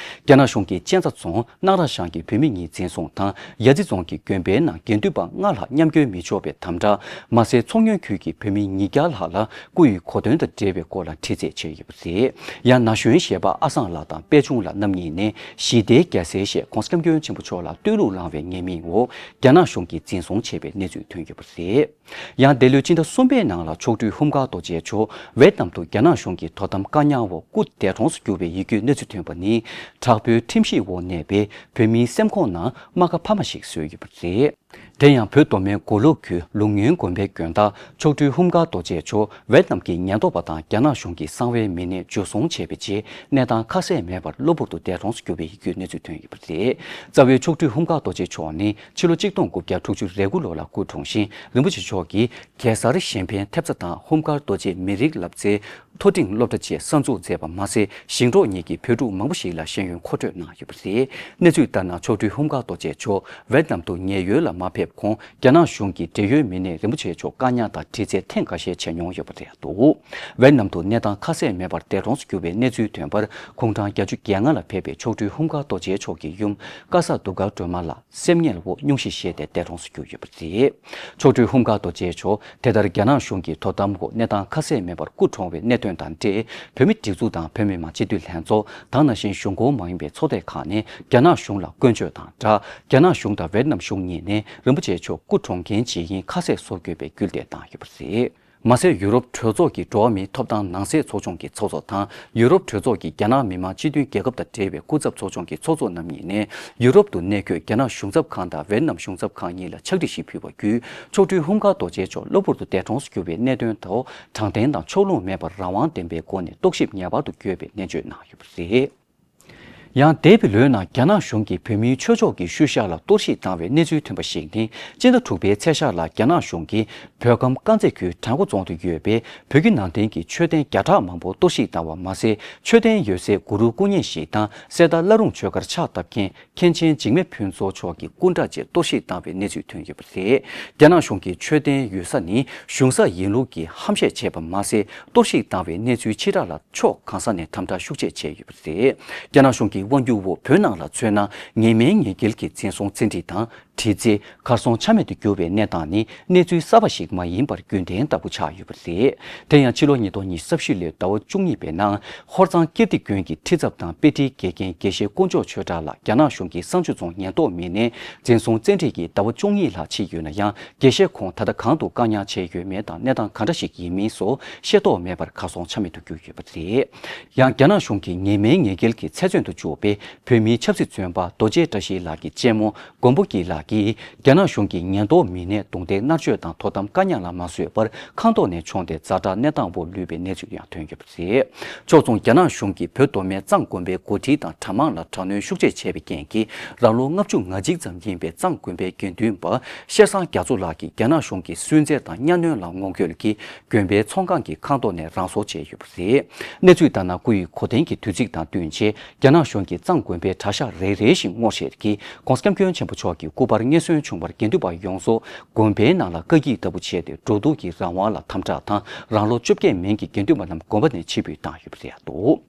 རྒྱ་ནག་གཞུང་གིས་གཅན་ཚ་རྫོང་སྣང་ར་ཤང་གི་བོད་མི་གཉིས་འཛིན་བཟུང་དང་། ཡ་རྩི་རྫོང་གི་དགོན་པའི་ནང་དགེ་འདུན་པ་ལྔ་ལྷག་མཉམ་སྐྱོད་མི་ཆོག་པའི་དམ་དྲག། མ་ཟད། མཚོ་སྔོན་ཁུལ་གྱི་བོད་མི་ཉིས་བརྒྱ་ལྷག་ལ་སྐུ་ཡི་གོ་སྟོན་དང་འབྲེལ་བའི་སྐོར་ལ་འདྲི་རྩད་བྱས་ཡོད་པ་རེད། ཡང་ན་གཞོན་གཞས་པ་ཨ་སང་ལགས་དང་པད་ཆུང་ལགས་རྣམ་གཉིས་ནི་ཞི་བདེའི་རྒྱལ་སྲས་ཞེས་༧གོང་ས་༧སྐྱབས་མགོན་ཆེན་པོ་མཆོག་ལ་བསྟོད་གླུ་བླངས་པའི་ཉེས་མིང་འོག་རྒྱ་ནག་གཞུང་གིས་འཛིན་བཟུང་བྱས་པའི་གནས་ཚུལ་ཐོན་ཡོད་པ་རེད། ཡང་འདི་ལོའི་སྤྱི་ཟླ་གསུམ་པའི་ནང་ལ་མཆོག་སྤྲུལ་ཧུམ་ཁ་རྡོ་རྗེ་མཆོག་ཝེད་ནམ་དུ་རྒྱ་ནག་གཞུང་གི་དོ་དམ་བཀག་ཉར་འོག་སྐུ་འདས་གྲོངས་སུ་གྱུར་བའི་ཡིད་སྐྱོའི་གནས་ཚུལ་ཐོན་པ་ནི། དྲག་པོའི་ཁྲིམས་གཞིས་འོག་གནས་པའི་བོད་མིའི་སེམས་ཁོང་ནང་རྨ་ཁ་ཕ་མ་ཞིག་བཟོས་ཡོད་པ་རེད། དེ་ཡང་བོད་མདོ་སྨད་མགོ་ལོག་ཁུལ་ལུང་སྨྱོན་དགོན་པའི་དགོན་བདག་མཆོག་སྤྲུལ་ཧུམ་ཁ་རྡོ་རྗེ་མཆོག་ཝེད་ནམ་གྱི་ཉེན་རྟོག་པ་དང་རྒྱ་ནག་གཞུང་གི་གསང་བའི་མི་སྣས་འཇུ་བཟུང་བྱས་པའི་རྗེས། གནས་སྟངས་ཁ་གསལ་མེད་པར་གློ་བུར་དུ་འདས་གྲོངས་སུ་གྱུར་བའི་ཡིད་སྐྱོའི་གནས་ཚུལ་ཐོན་ཡོད་པ་རེད། རྩ་བའི་མཆོག་སྤྲུལ་ཧུམ་ཁ་རྡོ་རྗེ་མཆོག་ནི་ཕྱི་ལོ་ཆིག་སྟོང་དགུ་བརྒྱ་དྲུག་ཅུ་རེ་དགུ་ལོ་ལ་སྐུ་འཁྲུངས་ཤིང་། རིན་པོ་ཆེ་མཆོག་གིས་གེ་སར་གཞན་ཕན་ཐེབས་རྩ་དང་ཧུམ་ཁ་རྡོ་རྗེ་མི་རིགས་བསླབ་ཚན། མཐོ་འབྲིང་སློབ་གྲྭ་བཅས་གསར་འཛུགས་མཛད་པ་མ་ཟད། ཞིང་འབྲོག་གཉིས་ཀྱི་བོད་ཕྲུག་མང་པོ་ཞིག་ལ་ཤེས་ཡོན་མཁོ་སྤྲོད་གནང་ཡོད་པ་རེད། གནས་ཚུལ་ལྟར་ན། མཆོག་སྤྲུལ་ཧུམ་ཁ་རྡོ་རྗེ་མཆོག་ཝེད་ནམ་དུ་ཉེན་གཡོལ་ལ་མ་ཕེབས་གོང་། རྒྱ་ནག་གཞུང་གི་འབྲེལ་ཡོད་མི་སྣས་རིན་པོ་ཆེ་མཆོག་བཀག་ཉར་དང་འདྲི་རྩད་ཐེངས་འགའ་ཤས་བྱས་མྱོང་ཡོད་པ་རེད་འདུག་ཝེད་ནམ་དུ་གནས་སྟངས་ཁ་གསལ་མེད་པར་འདས་གྲོངས་སུ་གྱུར་བའི་གནས་ཚུལ་ཐོན་པར། དགུང་གྲངས་བརྒྱད་ཅུ་གྱ་ལྔ་ལ་ཕེབས་པའི་མཆོག་སྤྲུལ་ཧུམ་ཁ་རྡོ་རྗེ་མཆོག་གི་ཡུམ་ཀ་ས་དུ་དཀར་སྒྲོལ་མ་ལགས། སེམས་ངལ་འོག་སྙུང་གཞི་བཞེས་ཏེ་འདས་གྲོངས་སུ་གྱུར་ཡོད་པ་རེད། མཆོག་སྤྲུལ་ཧུམ་ཁ་རྡོ་རྗེ་མཆོག་དེ་ལྟར་རྒྱ་ནག་གཞུང་གི་དོ་དམ་འོག་གནས་སྟངས་ཁ་གསལ་མེད་པར་སྐུ་གྲོངས་པའི་གནད་དོན་དང་འབྲེལ། བོད་མིའི་སྒྲིག་འཛུགས་དང་བོད་མི་མང་སྤྱི་འཐུས་ལྷན་ཚོགས་དང་། ནང་བཞིན་གཞུང་ཁོངས་མ་ཡིན་པའི་ཚོགས་སྡེ་ཁག་ནས་རྒྱ་ནག་གཞུང་ལ་སྐྱོན་བརྗོད་དང་སྦྲགས། རྒྱ་ནག་གཞུང་དང་ཝེད་ནམ་གཞུང་གཉིས་ནས་རིན་པོ་ཆེ་མཆོག་སྐུ་གྲོངས་རྐྱེན་ཇི་ཡིན་ཁ་གསལ་བཟོ་དགོས་པའི་སྐུལ་འདེད་བཏང་ཡོད་པ་རེད། མ་ཟད། ཡུ་རོབ་གྲོས་ཚོགས་ཀྱི་འགྲོ་བ་མིའི་ཐོབ་ཐང་ནང་གསེས་ཚོགས་ཆུང་གི་ཚོགས་གཙོ་དང་། ཡུ་རོབ་གྲོས་ཚོགས་ཀྱི་རྒྱ་ནག་མི་དམངས་སྤྱི་མཐུན་རྒྱལ་ཁབ་དང་འབྲེལ་བའི་སྐུ་ཚབ་ཚོགས་ཆུང་གི་ཚོགས་གཙོ་རྣམ་གཉིས་ནས། ཡུ་རོབ་ཏུ་གནས་འཁོད་རྒྱ་ནག་གཞུང་ཚབ་ཁང་དང་ཝེད་ནམ་གཞུང་ཚབ་ཁང་གཉིས་ལ་ཕྱག་བྲིས་ཤིག་ཕུལ་བ་བརྒྱུད། མཆོག་སྤྲུལ་ཧུམ་ཁ་རྡོ་རྗེ་མཆོག་གློ་བུར་དུ་འདས་གྲོངས་སུ་གྱུར་བའི་གནད་དོན་ཐོག་དྲང་བདེན་དང་ཕྱོགས་ལྷུང་མེད་པར་རང་དབང་ལྡན་པའི་སྒོ་ནས་རྟོག་ཞིབ་ངེས་པར་དུ་དགོས་པའི་ནན་བརྗོད་གནང་ཡོད་པ་རེད། ཡང་། འདས་པའི་ལོའི་ནང་རྒྱ་ནག་གཞུང་གིས་བོད་མིའི་ཆོས་ཕྱོགས་ཀྱི་ཤུལ་བཞག་ལ་གཏོར་བཤིག་བཏང་བའི་གནས་ཚུལ་ཐོན་པ་ཞིག་ནི། སྤྱི་ཟླ་དྲུག་པའི་ཚེས་ཤར་ལ་རྒྱ་ནག་གཞུང་གིས་བོད་ཁམས་དཀར་མཛེས་ཁུལ་བྲག་འགོ་རྫོང་དུ་ཡོད་པའི་བོད་བརྒྱུད་ནང་བསྟན་གྱི་མཆོད་རྟེན་བརྒྱ་ཕྲག་མང་པོ་གཏོར་བཤིག་བཏང་བ་མ་ཟད། མཆོད་རྟེན་ཡོད་སའི་གུ་རུ་སྐུ་བརྙན་ཞིག་དང་། གསེར་རྟ་བླ་རུང་ཆོས་སྒར་ཕྱག་བཏབ་མཁན་མཁན་ཆེན་འཇིགས་མེད་ཕུན་ཚོགས་མཆོག་གི་སྐུ་འདྲ་བཅས་གཏོར་བཤིག་བཏང་བའི་གནས་ཚུལ་ཐོན་ཡོད་པ་རེད། རྒྱ་ནག་གཞུང་གིས་མཆོད་རྟེན་ཡོད་ས་ནི་གཞུང་ས་ཡིན་ལུགས་ཀྱི་ཧམ་བཤད་བྱས་པ་མ་ཟད། གཏོར་བཤིག་བཏང་བའི་གནས་ཚུལ་ཕྱི་བསྒྲགས་ལ་ཕྱོགས་གང་ས་ནས་དམ་དྲག་ཤུགས་ཆེ་བྱས་ཡོད་པ་རེད། རྒྱ་ནག་གཞུང་གི་དབང་སྒྱུར་འོག་བོད་ནང་ལ་མཚོན་ན། ངེས་མེད་ངེས་འགེལ་གྱི་འཛིན་བཟུང་བཙན་ཁྲིད་དང་། དྲི་རྩད། གར་སོང་ཆ་མེད་དུ་གྱུར་བའི་གནས་སྟངས་ནི། གནས་ཚུལ་གསར་པ་ཞིག་མ་ཡིན་པར་རྒྱུན་ལྡན་ལྟ་བུ་ཆགས་ཡོད་པ་རེད། དེ་ཡང་། ཕྱི་ལོ་ཉིས་སྟོང་ཉི་ཤུ་རྩ་བཞི་ལོའི་ཟླ་བ་བཅུ་གཉིས་པའི་ནང་། ཧོར་གཙང་ཀིརྟི་དགོན་གྱི་ཁྲི་ཚབ་དང་དཔེ་ཁྲིད་དགེ་རྒན་དགེ་བཤེས་དཀོན་མཆོག་ཆོས་གྲགས་ལགས་རྒྱ་ནག་གཞུང་གི་བསང་ཆུ་རྫོང་ཉེན་རྟོག་མི་སྣས་འཛིན་བཟུང་བཙན་ཁྲིད་ཀྱིས་ཟླ་བ་བཅུ་གཉིས་ལྷག་ཕྱིན་ཡོད་ན་ཡང་། དགེ་བཤེས་ཁོང་ད་ལྟ་གང་དུ་བཀག་ཉར་བྱས་ཡོད་མེད་དང་། གནས་སྟངས་ག་འདྲ་ཞིག་ཡིན་མིན་སོགས་ཤེས་རྟོགས་མེད་པར་གར་སོང་ཆ་མེད་དུ་གྱུར་ཡོད་པ་རེད། ཡང་། རྒྱ་ནག་གཞུང་གིས་ངེས་མེད་ངེས་འགེལ་གྱི་ཚེ་བཙོན་དུ་བཅུག་པའི་བོད་མིའི་ཆབ་སྲིད་བཙོན་པ་རྡོ་རྗེ་བཀྲ་ཤིས་ལགས་ཀྱི་གཅེན་མོ་མགོན་པོ་སྐྱིད་ལགས་ཀྱིས། རྒྱ་ནག་གཞུང་གིས་ཉེན་རྟོག་མི་སྣས་རྡུང་རྡེག་མནར་གཅོད་དང་དོ་དམ་བཀག་ཉར་ལ་མ་བཟོད་པར་ཁང་ཐོག་ནས་མཆོངས་ཏེ་ཛ་དྲག་གནས་སྟངས་འོག་ལུས་པའི་གནས་ཚུལ་ཡང་ཐོན་ཡོད་པ་རེད། ཕྱོགས་མཚུངས། རྒྱ་ནག་གཞུང་གིས་བོད་མདོ་སྨད་གཙང་དགོན་པའི་འགོ་ཁྲིད་དང་གྲྭ་མང་ལ་དྲག་གནོན་ཤུགས་ཆེ་བྱས་པའི་རྐྱེན་གྱིས། རང་ལོ་ལྔ་བཅུ་ང་གཅིག་ཙམ་ཡིན་པའི་གཙང་དགོན་པའི་དགེ་འདུན་པ་ཤེར་སང་རྒྱ་མཚོ་ལགས་ཀྱིས་རྒྱ་ནག་གཞུང་གི་སུན་གཙེར་དང་གཉའ་གནོན་ལ་ངོ་རྒོལ་གྱིས། དགོན་པའི་ཚོང་ཁང་གི་ཁང་ཐོག་ནས་རང་སྲོག་བཅད་ཡོད་པ་རེད། གནས་ཚུལ་ལྟར་ན། སྐུ་ཡི་གོ་སྟོན་གྱི་དུས་ཚིགས་དང་བསྟུན་ཆེད། རྒྱ་ནག་གཞུང་གིས་གཙང་དགོན་པའི་གྲྭ་ཤག་རེ་རེ་བཞིན་སྔོག་བཤེར་གྱིས། ྋགོང་ས་ྋསྐྱབས་མགོན་ཆེན་པོ་མཆོག་གི་སྐུ་པར་རྙེད་སོན་བྱུང་བར། དགེ་འདུན་པ་ཡོངས་རྫོགས་དགོན་པའི་ནང་ལ་བཀའ་འགྱིག་ལྟ་བུ་བྱས་ཏེ། འགྲོ་འདུག་གི་རང་དབང་ལ་དམ་དྲག་དང་། རང་ལོ་བཅོ་བརྒྱད་མིན་གྱི་དགེ་འདུན་པ་རྣམས་དགོན་པ་ནས་ཕྱིར་འབུད་བཏང་ཡོད་པ་རེད་འདུག་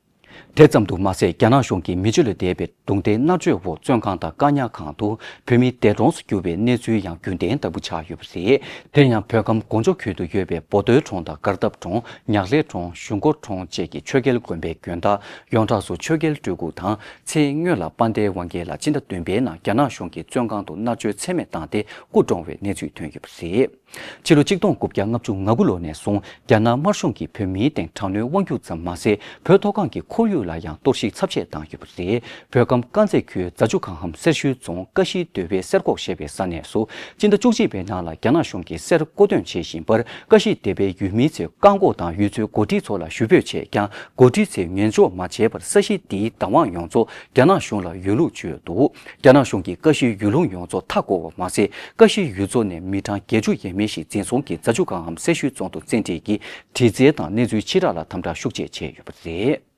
དེ་ཙམ་དུ་མ་ཟད། རྒྱ་ནག་གཞུང་གིས་མི་སྤྱི་ལ་འདས་པའི་རྡུང་རྡེག་མནར་གཅོད་འོག་བཙོན་ཁང་དང་བཀག་ཉར་ཁང་དུ་བོད་མི་འདས་གྲོངས་སུ་གྱུར་པའི་གནས་ཚུལ་ཡང་རྒྱུན་ལྡན་ལྟ་བུ་ཆགས་ཡོད་པ་རེད། དེ་ཡང་བོད་ཁམས་དགོང་ཇོ་ཁུལ་དུ་ཡོད་པའི་བོ་རྡོའི་གྲོང་དང་མགར་འདབས་གྲོང་། ཉག་ལེ་གྲོང་། ཞུ་འགོ་གྲོང་བཅས་ཀྱི་ཆོས་རྒྱལ་དགོན་པའི་དགོན་བདག་ཡོངས་གྲགས་སུ་ཆོས་རྒྱལ་སྤྲུལ་སྐུ་དང་། ཚེས་སྔོན་ལ་དཔལ་ལྡན་དབང་རྒྱལ་ལགས་སྤྱི་ཟླ་བདུན་པའི་ནང་རྒྱ་ནག་གཞུང་གིས་བཙོན་ཁང་དུ་མནར་གཅོད་ཚད་མེད་བཏང་སྟེ་སྐུ་གྲོངས་པའི་གནས་ཚུལ་ཐོན་ཡོད་པ་རེད། ཕྱི་ལོ་ཆིག་སྟོང་དགུ་བརྒྱ་ལྔ་བཅུ་ང་དགུ་ལོ་ནས་བཟུང་རྒྱ་ནག་དམར་གཞུང་གིས་བོད་མིའི་སྟེང་དྲག་གནོན་དབང་སྒྱུར་ཙམ་མ་ཟད། བོད་མཐོ་སྒང་གི་ཁོར་ཡུག་ལ་ཡང་གཏོར་བཤིག་ཚབས་ཆེ་བཏང་ཡོད་པ་རེད། བོད་ཁམས་དཀར་མཛེས་ཁུལ་རྫ་ཆུ་སྒང་ཁམས་སེར་ཤུལ་རྫོང་ཀ་ཤི་མདོ་བའི་གསེར་ཁོག་ཞེས་པའི་ས་གནས་སུ་སྤྱི་ཟླ་བཅུ་གཅིག་པའི་ནང་ལ་རྒྱ་ནག་གཞུང་གིས་གསེར་མཁོ་འདོན་བྱེད་བཞིན་པར། ཀ་ཤི་མདོ་བའི་ཡུལ་མི་ཚོས་བཀག་འགོག་དང་ཡུལ་ཚོའི་འགོ་ཁྲིད་ཚོ་ལ་ཞུ་འབོད་བྱས་ཀྱང་། འགོ་ཁྲིད་ཚོས་ཉན་འཇོག་མ་བྱས་པར་ས་གཞི་དེའི་བདག་དབང་ཡོངས་རྫོགས་རྒྱ་ནག་གཞུང་ལ་ཡོད་ལུགས་བརྗོད་འདུག་རྒྱ་ནག་གཞུང་གིས་ཀ་ཤིའི་ཡུལ་ལུང་ཡོངས་རྫོགས་མཐའ་བསྐོར་བ་མ་ཟད། ཀ་ཤིའི་ཡུལ་ཚོ་ནས་མི་གྲངས་བརྒྱད་ཅུ་ཡས་མས་ཤིག་འཛིན་བཟུང་གིས་རྫ་ཆུ་སྒང་ཁམས་སེར་ཤུལ་རྫོང་དུ་བཙན་ཁྲིད་ཀྱིས་དྲི་རྩད་དང་གནས་ཚུལ་ཕྱི་བསྒྲགས་ལ་དམ་དྲག་ཤུགས་ཆེ་བྱས་ཡོད་པ་རེད།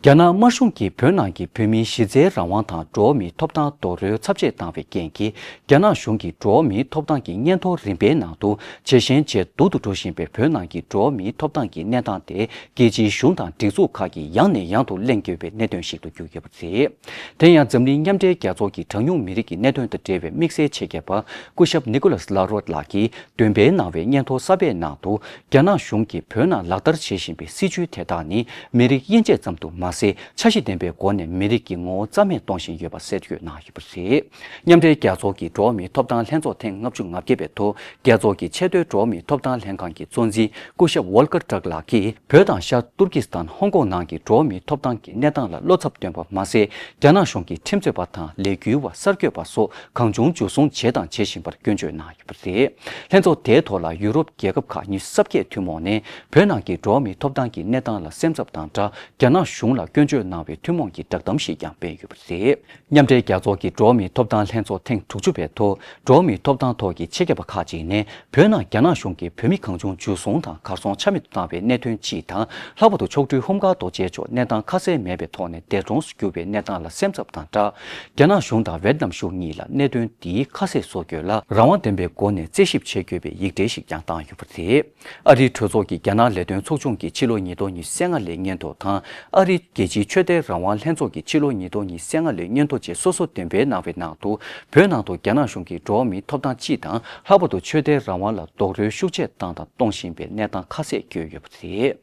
རྒྱ་ནག་དམར་གཞུང་གིས་བོད་ནང་གི་བོད་མིའི་གཞི་རྩའི་རང་དབང་དང་འགྲོ་བ་མིའི་ཐོབ་ཐང་རྡོག་རོལ་ཚབས་ཆེ་བཏང་བའི་རྐྱེན་གྱིས། རྒྱ་ནག་གཞུང་གིས་འགྲོ་བ་མིའི་ཐོབ་ཐང་གི་སྙན་ཐོ་རིམ་པའི་ནང་དུ། ཇེ་ཞན་ཇེ་སྡུག་ཏུ་འགྲོ་བཞིན་པའི་བོད་ནང་གི་འགྲོ་བ་མིའི་ཐོབ་ཐང་གི་གནས་སྟངས་དེ། རྒྱལ་སྤྱིའི་གཞུང་དང་སྒྲིག་འཛུགས་ཁག་གིས་ཡང་ནས་ཡང་དུ་གླེང་དགོས་པའི་གནད་དོན་ཞིག་ཏུ་གྱུར་ཡོད་པ་རེད། དེ་ཡང་འཛམ་གླིང་མཉམ་འབྲེལ་རྒྱལ་ཚོགས་ཀྱི་གྲངས་ཉུང་མི་རིགས་ཀྱི་གནད་དོན་དང་འབྲེལ་བའི་དམིགས་བསལ་ཆེད་མཁས་པ་སྐུ་ཞབས་ནི་ཀོ་ལཱས་ལ་རོད་ལགས་ཀྱིས། འདོན་སྤེལ་གནང་བའི་སྙན་ཐོ་གསར་པའི་ནང་དུ། རྒྱ་ནག་གཞུང་གིས་བོད་ནང་ལག་བསྟར་བྱེད་བཞིན་པའི་སྲིད་བྱུས་དེ་དག་ནི། མི་རིགས་དབྱེ་འབྱེད་ཙམ་དུ་མ་ཟད། འཆར་གཞི་ལྡན་པའི་སྒོ་ནས་མི་རིགས་ཀྱི་ངོ་བོ་རྩ་མེད་གཏོང་བཞིན་ཡོད་པ་གསལ་བརྗོད་གནང་ཡོད་པ་རེད། མཉམ་འབྲེལ་རྒྱལ་ཚོགས་ཀྱི་འགྲོ་བ་མིའི་ཐོབ་ཐང་ལྷན་ཚོགས་ཐེངས་ལྔ་བཅུ་ང་བརྒྱད་པའི་ཐོག་རྒྱལ་ཚོགས་ཀྱི་ཆེས་མཐོའི་འགྲོ་བ་མིའི་ཐོབ་ཐང་ལྷན་ཁང་གི་གཙོ་འཛིན་སྐུ་ཞབས་ཝོལ་ཀར་ཏྲག་ལགས་ཀྱིས། བོད་དང་ཤར་ཏུར་ཀི་སི་ཐན། ཧོང་ཀོང་ནང་གི་འགྲོ་བ་མིའི་ཐོབ་ཐང་གི་གནས་སྟངས་ལ་བློ་འཚབ་བཏོན་པ་མ་ཟད། རྒྱ་ནག་གཞུང་གི་ཁྲིམས་རྩོད་པ་དང་ལས་འགུལ་བ་གསར་འགོད་པ་སོགས་གང་བྱུང་འཇུ་བཟུང་བྱས་དང་བྱེད་བཞིན་པར་སྐྱོན་བརྗོད་གནང་ཡོད་པ་རེད། ལྷན་ཚོགས་དེའི་ཐོག་ལ་ཡུ་རོབ་རྒྱལ་ཁབ་ཁག་ཉི་ཤུ་རྩ་བརྒྱད་ཐུན་མོང་ནས་བོད་ནང་གི་འགྲོ་བ་མིའི་ཐོབ་ཐང་གི་གནས་སྟངས་ལ་སེམས་འཚབ་དང་སྦྲགས། རྒྱ་ནག་གཞུང་ལ་སྐྱོན་བརྗོད་གནང་བའི་ཐུན་མོང་གི་བསྒྲགས་གཏམ་ཞིག་ཀྱང་སྤེལ་ཡོད་པ་རེད། མཉམ་འབྲེལ་རྒྱལ་ཚོགས་ཀྱི་འགྲོ་བ་མིའི་ཐོབ་ཐང་ལྷན་ཚོགས་ཐེངས་དྲུག་ཅུ་པའི་ཐོག་འགྲོ་བ་མིའི་ཐོབ་ཐང་ཐོག་གི་ཆེད་མཁས་པ་ཁག་ཅིག་ནས། བོད་ནང་རྒྱ་ནག་གཞུང་གིས་བོད་མི་གང་བྱུང་འཇུ་བཟུང་དང་གར་སོང་ཆ་མེད་དུ་བཏང་བའི་གནད་དོན་སྤྱི་དང་། ལྷག་པར་དུ་མཆོག་སྤྲུལ་ཧོམ་དཀར་རྡོ་རྗེ་མཆོག་གནས་སྟངས་ཁ་གསལ་མེད་པའི་ཐོག་ནས་འདས་གྲོངས་སུ་གྱུར་བའི་གནས་སྟངས་ལ་སེམས་འཚབ་དང་སྦྲགས། རྒྱ་ནག་གཞུང་དང་ཝེ་ཏི་ནམ་གཞུང་གཉིས་ལ་གནད་དོན་འདིའི་ཁ་གསལ་བཟོ་རྒྱུ་ལ་རང་དབང་ལྡན་པའི་སྒོ་ནས་རྩད་ཞིབ་བྱེད་དགོས་པའི་ཡིག་འབྲེལ་ཞིག་ཀྱང་བཏང་ཡོད་པ་རེད། ཨ་རིའི་གྲོས་ཚོགས་ཀྱི་རྒྱ་ནག་ལས་དོན་ཚོགས་ཆུང་གི་ཕྱི་ལོ་ཉིས་སྟོང་ཉི་ཤུ་རྩ་ལྔ་ལོའི་སྙན་ཐོ་དང་། ཨ་རིའི་རྒྱལ་སྤྱིའི་ཆོས་དད་རང་དབང་ལྷན་ཚོགས་ཀྱི་ཕྱི་ལོ་ཉིས་སྟོང་ཉི་ཤུ་རྩ་ལྔ་ལོའི་སྙན་ཐོ་བཅས་སོ་སོ་འདོན་སྤེལ་གནང་བའི་ནང་དུ། བོད་ནང་དུ་རྒྱ་ནག་གཞུང་གིས་འགྲོ་བ་མིའི་ཐོབ་ཐང་སྤྱི་དང་། ལྷག་པར་དུ་ཆོས་དད་རང་དབང་ལ་རྡོག་རོལ་ཤུགས་ཆེ་བཏང་དང་གཏོང་བཞིན་པའི་གནས་སྟངས་ཁ་གསལ་བཀོད་ཡོད་པ་རེད།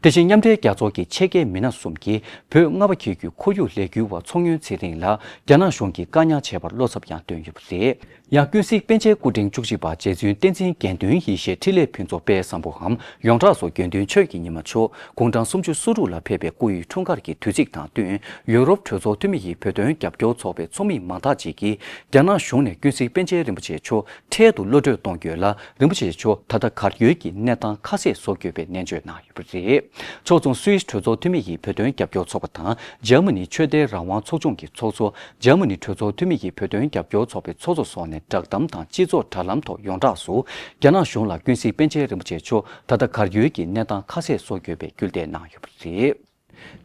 དེ་བཞིན་མཉམ་འབྲེལ་རྒྱལ་ཚོགས་ཀྱི་ཆེད་མཁས་མི་སྣ་གསུམ་གྱིས་བོད་རྔ་པ་ཁུལ་གྱི་ཁོར་ཡུག་ལས་འགུལ་བ་ཚོང་ཡོན་ཚེ་རིང་ལ་རྒྱ་ནག་གཞུང་གིས་བཀག་ཉར་བྱས་པར་བློ་འཚབ་ཀྱང་བཏོན་ཡོད་པ་རེད། ཡང་ཀུན་གཟིགས་པཎ་ཆེན་སྐུ་ཕྲེང་བཅུ་གཅིག་པ་རྗེ་བཙུན་བསྟན་འཛིན་དགེ་འདུན་ཡེ་ཤེས་འཕྲིན་ལས་ཕུན་ཚོགས་དཔལ་བཟང་པོའམ་ཡོངས་གྲགས་སུ་དགེ་འདུན་ཆོས་ཀྱི་ཉི་མ་མཆོག་དགུང་གྲངས་སུམ་ཅུ་སོ་དྲུག་ལ་ཕེབས་པའི་སྐུ་ཡི་འཁྲུངས་སྐར་གྱི་དུས་ཚིགས་དང་བསྟུན། ཡུ་རོབ་གྲོས་ཚོགས་འཐུས་མི་ཡི་བོད་དོན་རྒྱབ་སྐྱོར་ཚོགས་པའི་ཚོགས་མི་མང་དག་ཅིག་གིས་རྒྱ་ནག་གཞུང་ནས་ཀུན་གཟིགས་པཎ་ཆེན་རིན་པོ་ཆེ་མཆོག་འཕྲལ་དུ་གློད་གྲོལ་གཏོང་རྒྱུ་ལ་རིན་པོ་ཆེ་མཆོག་ད་ལྟ་གར་ཡོད་ཀྱི་གནས་སྟངས་ཁ་གསལ་བཟོ་དགོས་པའི་ནན་བརྗོད་གནང་ཡོད་པ་རེད། ཕྱོགས་མཚུངས་སུད་སི་གྲོས་ཚོགས་འཐུས་མི་ཡི་བོད་དོན་རྒྱབ་སྐྱོར་ཚོགས་པ་དང་འཇར་མ་ནི་ཆོས་དད་རང་དབང་ཚོགས་ཆུང་གི་ཚོགས་གཙོ། འཇར་མ་ནི་གྲོས་ཚོགས་འཐུས་མི་ཡི་བོད་དོན་རྒྱབ་སྐྱོར་ཚོགས་པའི་ཚོགས་གཙོ་སོགས་ནས་བསྒྲགས་གཏམ་དང་སྤྱི་ཚོགས་དྲ་ལམ་ཐོག་ཡོངས་གྲགས་སུ། རྒྱ་ནག་གཞུང་ལ་ཀུན་གཟིགས་པཎ་ཆེན་རིན་པོ་ཆེ་མཆོག་ད་ལྟ་གར་ཡོད་ཀྱི་གནས་སྟངས་ཁ་གསལ་བཟོ་དགོས་པའི་སྐུལ་འདེད་གནང་ཡོད་པ་རེད།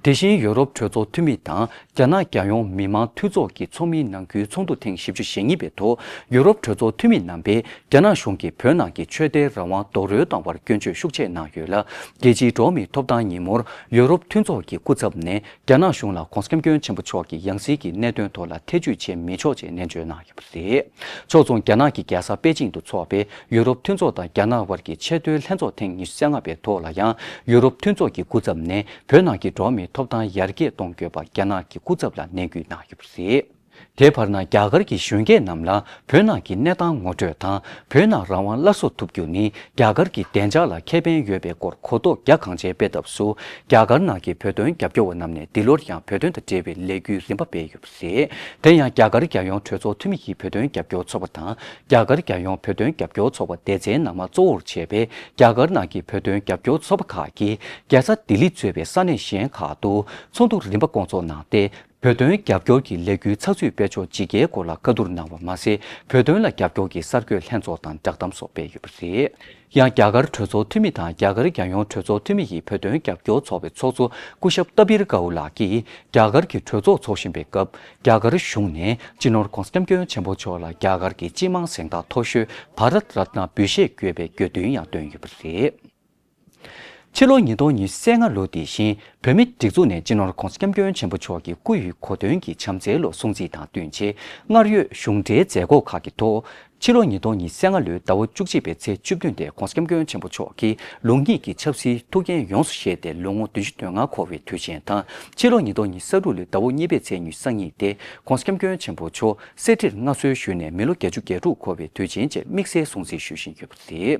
དེ་བཞིན་ཡོ་རོབ་གྲོས་ཚོགས་འཐུས་མི་དང་རྒྱ་ནག་རྒྱལ་ཡོངས་མི་དམངས་འཐུས་ཚོགས་ཀྱི་ཚོགས་མིའི་ནང་ཁུལ་ཚོགས་འདུ་ཐེངས་བཞི་བཅུ་ཞེ་གཉིས་པའི་ཐོག་ཡོ་རོབ་གྲོས་ཚོགས་འཐུས་མི་རྣམ་པས་རྒྱ་ནག་གཞུང་གིས་བོད་ནང་གི་ཆོས་དད་རང་དབང་རྡོག་རོལ་བཏང་བར་སྐྱོན་བརྗོད་ཤུགས་ཆེ་གནང་ཡོད་ལ། རྒྱལ་སྤྱིའི་འགྲོ་བ་མིའི་ཐོབ་ཐང་ཉིན་མོར་ཡོ་རོབ་མཐུན་ཚོགས་ཀྱི་སྐུ་ཚབ་ནས་རྒྱ་ནག་གཞུང་ལ་གོང་ས་སྐྱབས་མགོན་ཆེན་པོ་མཆོག་གི་ཡང་སྲིད་ཀྱི་གནད་དོན་ཐོག་ལ་ཐེ་ཇུས་བྱེད་མི་ཆོག་ཅེས་ནན་བརྗོད་གནང་ཡོད་པ་རེད། ཕྱོགས་མཚུངས་རྒྱ་ནག་གི་རྒྱལ་ས་པེ་ཅིང་དུ་འཚོགས་པའི་ཡུ་རོབ་མཐུན་ཚོགས་དང་རྒྱ་ནག་དབར་གྱི་ཆེས་མཐོའི་ལྷན་ཚོགས་ཐེངས་ཉི་ཤུ་རྩ་ལྔ་པའི་ཐོག་ལ་ཡང་ཡུ་རོབ་མཐུན་ཚོགས་ཀྱི་སྐུ་ཚབ་ནས་བོད་ནང་གི་འགྲོ་བ་མིའི་ཐོབ་ཐང་ཡར་རྒྱས་གཏོང་དགོས་པ་རྒྱ་ནག་གི་སྐུ་ཚབ་ལ་ནན་སྐུལ་གནང་ཡོད་པ་རེད། དེའི་བར་ན་རྒྱ་གར་གྱི་གཞོན་སྐྱེས་རྣམས་ལ་བོད་ནང་གི་གནས་སྟངས་ངོ་སྤྲོད་དང་བོད་ནང་རང་དབང་སླར་གསོ་ཐུབ་རྒྱུ་ནི་རྒྱ་གར་གྱི་བདེ་འཇགས་ལ་ཁེ་ཕན་ཡོད་པའི་སྐོར་གོ་རྟོགས་རྒྱ་གང་ཆེ་སྤེལ་ཐབས་སུ་རྒྱ་གར་ནང་གི་བོད་དོན་རྒྱབ་སྐྱོར་བ་རྣམས་ནས་འདི་ལོར་ཡང་བོད་དོན་དང་འབྲེལ་བའི་ལས་འགུལ་རིམ་པ་སྤེལ་ཡོད་པ་རེད། དེ་ཡང་རྒྱ་གར་རྒྱལ་ཡོངས་གྲོས་ཚོགས་འཐུས་མི་ཡི་བོད་དོན་རྒྱབ་སྐྱོར་ཚོགས་པ་དང་རྒྱ་གར་རྒྱལ་ཡོངས་བོད་དོན་རྒྱབ་སྐྱོར་ཚོགས་པ་སྡེ་ཚན་ནང་མ་གཙོ་བོར་བྱས་པའི་རྒྱ་གར་ནང་གི་བོད་དོན་རྒྱབ་སྐྱོར་ཚོགས་པ་ཁག་གིས་རྒྱལ་ས་ལྡི་ལི་གཙོས་པའི་ས་གནས་གཞན་ཁག་ཏུ་ཚོགས་འདུ་རིམ་པ་བསྐོང་ཚོགས་གནང་སྟེ། བོད་དོན་རྒྱབ་སྐྱོར་གྱི་ལས་འགུལ་ཚགས་ཚུད་སྤེལ་ཕྱོགས་ཇི་དགེའི་སྐོར་ལ་བཀའ་བསྡུར་གནང་བ་མ་ཟད། བོད་དོན་ལ་རྒྱབ་སྐྱོར་གྱི་གསར་འགོད་ལྷན་ཚོགས་དང་བསྒྲགས་གཏམ་སོགས་སྤེལ་ཡོད་པ་རེད། ཡང་རྒྱ་གར་གྲོས་ཚོགས་འཐུས་མི་དང་རྒྱ་གར་རྒྱལ་ཡོངས་གྲོས་ཚོགས་འཐུས་མི་ཡི་བོད་དོན་རྒྱབ་སྐྱོར་ཚོགས་པའི་ཚོགས་གཙོ་སྐུ་ཞབས་ཏཱ་བིར་ཀའུ་ལགས་ཀྱིས་རྒྱ་གར་གྱི་གྲོས་ཚོགས་འཚོགས་བཞིན་པའི་སྐབས། རྒྱ་གར་གཞུང་ནས་སྤྱི་ནོར་༧གོང་ས་༧སྐྱབས་མགོན་ཆེན་པོ་མཆོག་ལ་རྒྱ་གར་གྱི་སྤྱི་དམངས་གཟེངས་རྟགས་མཐོ་ཤོས་བྷ་རཏ་རཏ་ན་འབུལ་བཞེས་དགོས་པའི་དགོས་འདུན་ཡང་བཏོན་ཡོད་པ་རེད། ཕྱི་ལོ་ཉིས་སྟོང་ཉི་ཤུ་རྩ་ལྔ་ལོ་དེ་བཞིན་བོད་མིའི་སྒྲིག་འཛུགས་ནས་སྤྱི་ནོར་༧གོང་ས་༧སྐྱབས་མགོན་ཆེན་པོ་མཆོག་གི་སྐུ་ཡི་གོ་སྟོན་གྱི་བྱམས་བརྩེའི་ལོ་སྲུང་བརྩི་དང་བསྟུན་ཆེད། སྔར་ཡོད་གཞུང་འབྲེལ་མཛད་སྒོ་ཁག་གི་ཐོག་ཕྱི་ལོ་ཉིས་སྟོང་ཉི་ཤུ་རྩ་ལྔ་ལོའི་ཟླ་བ་བཅུ་གཅིག་པའི་ཚེས་བཅུ་བདུན་སྟེ་༧གོང་ས་༧སྐྱབས་མགོན་ཆེན་པོ་མཆོག་གིས་ལུང་གཉིས་ཀྱི་ཆབ་སྲིད་ཐུགས་འགན་ཡོངས་སུ་བཞེས་ཏེ་ལོ་ངོ་བདུན་ཅུ་དོན་ལྔ་འཁོར་བའི་དུས་ཆེན་དང་། ཕྱི་ལོ་ཉིས་སྟོང་ཉི་ཤུ་རྩ་དྲུག་ལོའི་ཟླ་བ་གཉིས་པའི་ཚེས་ཉི་ཤུ་རྩ་གཉིས་ཏེ་༧གོང་ས་༧སྐྱབས་མགོན་ཆེན་པོ་མཆོག་གསེར་ཁྲིར་མངའ་གསོལ་ཞུས་ནས་མི་ལོ་བརྒྱད་ཅུ་གྱ་དྲུག་འཁོར་བའི་དུས་ཆེན་བཅས་དམིགས་བསལ་སྲུང་བརྩི་ཞུ་བཞིན་ཡོད་པ་རེད།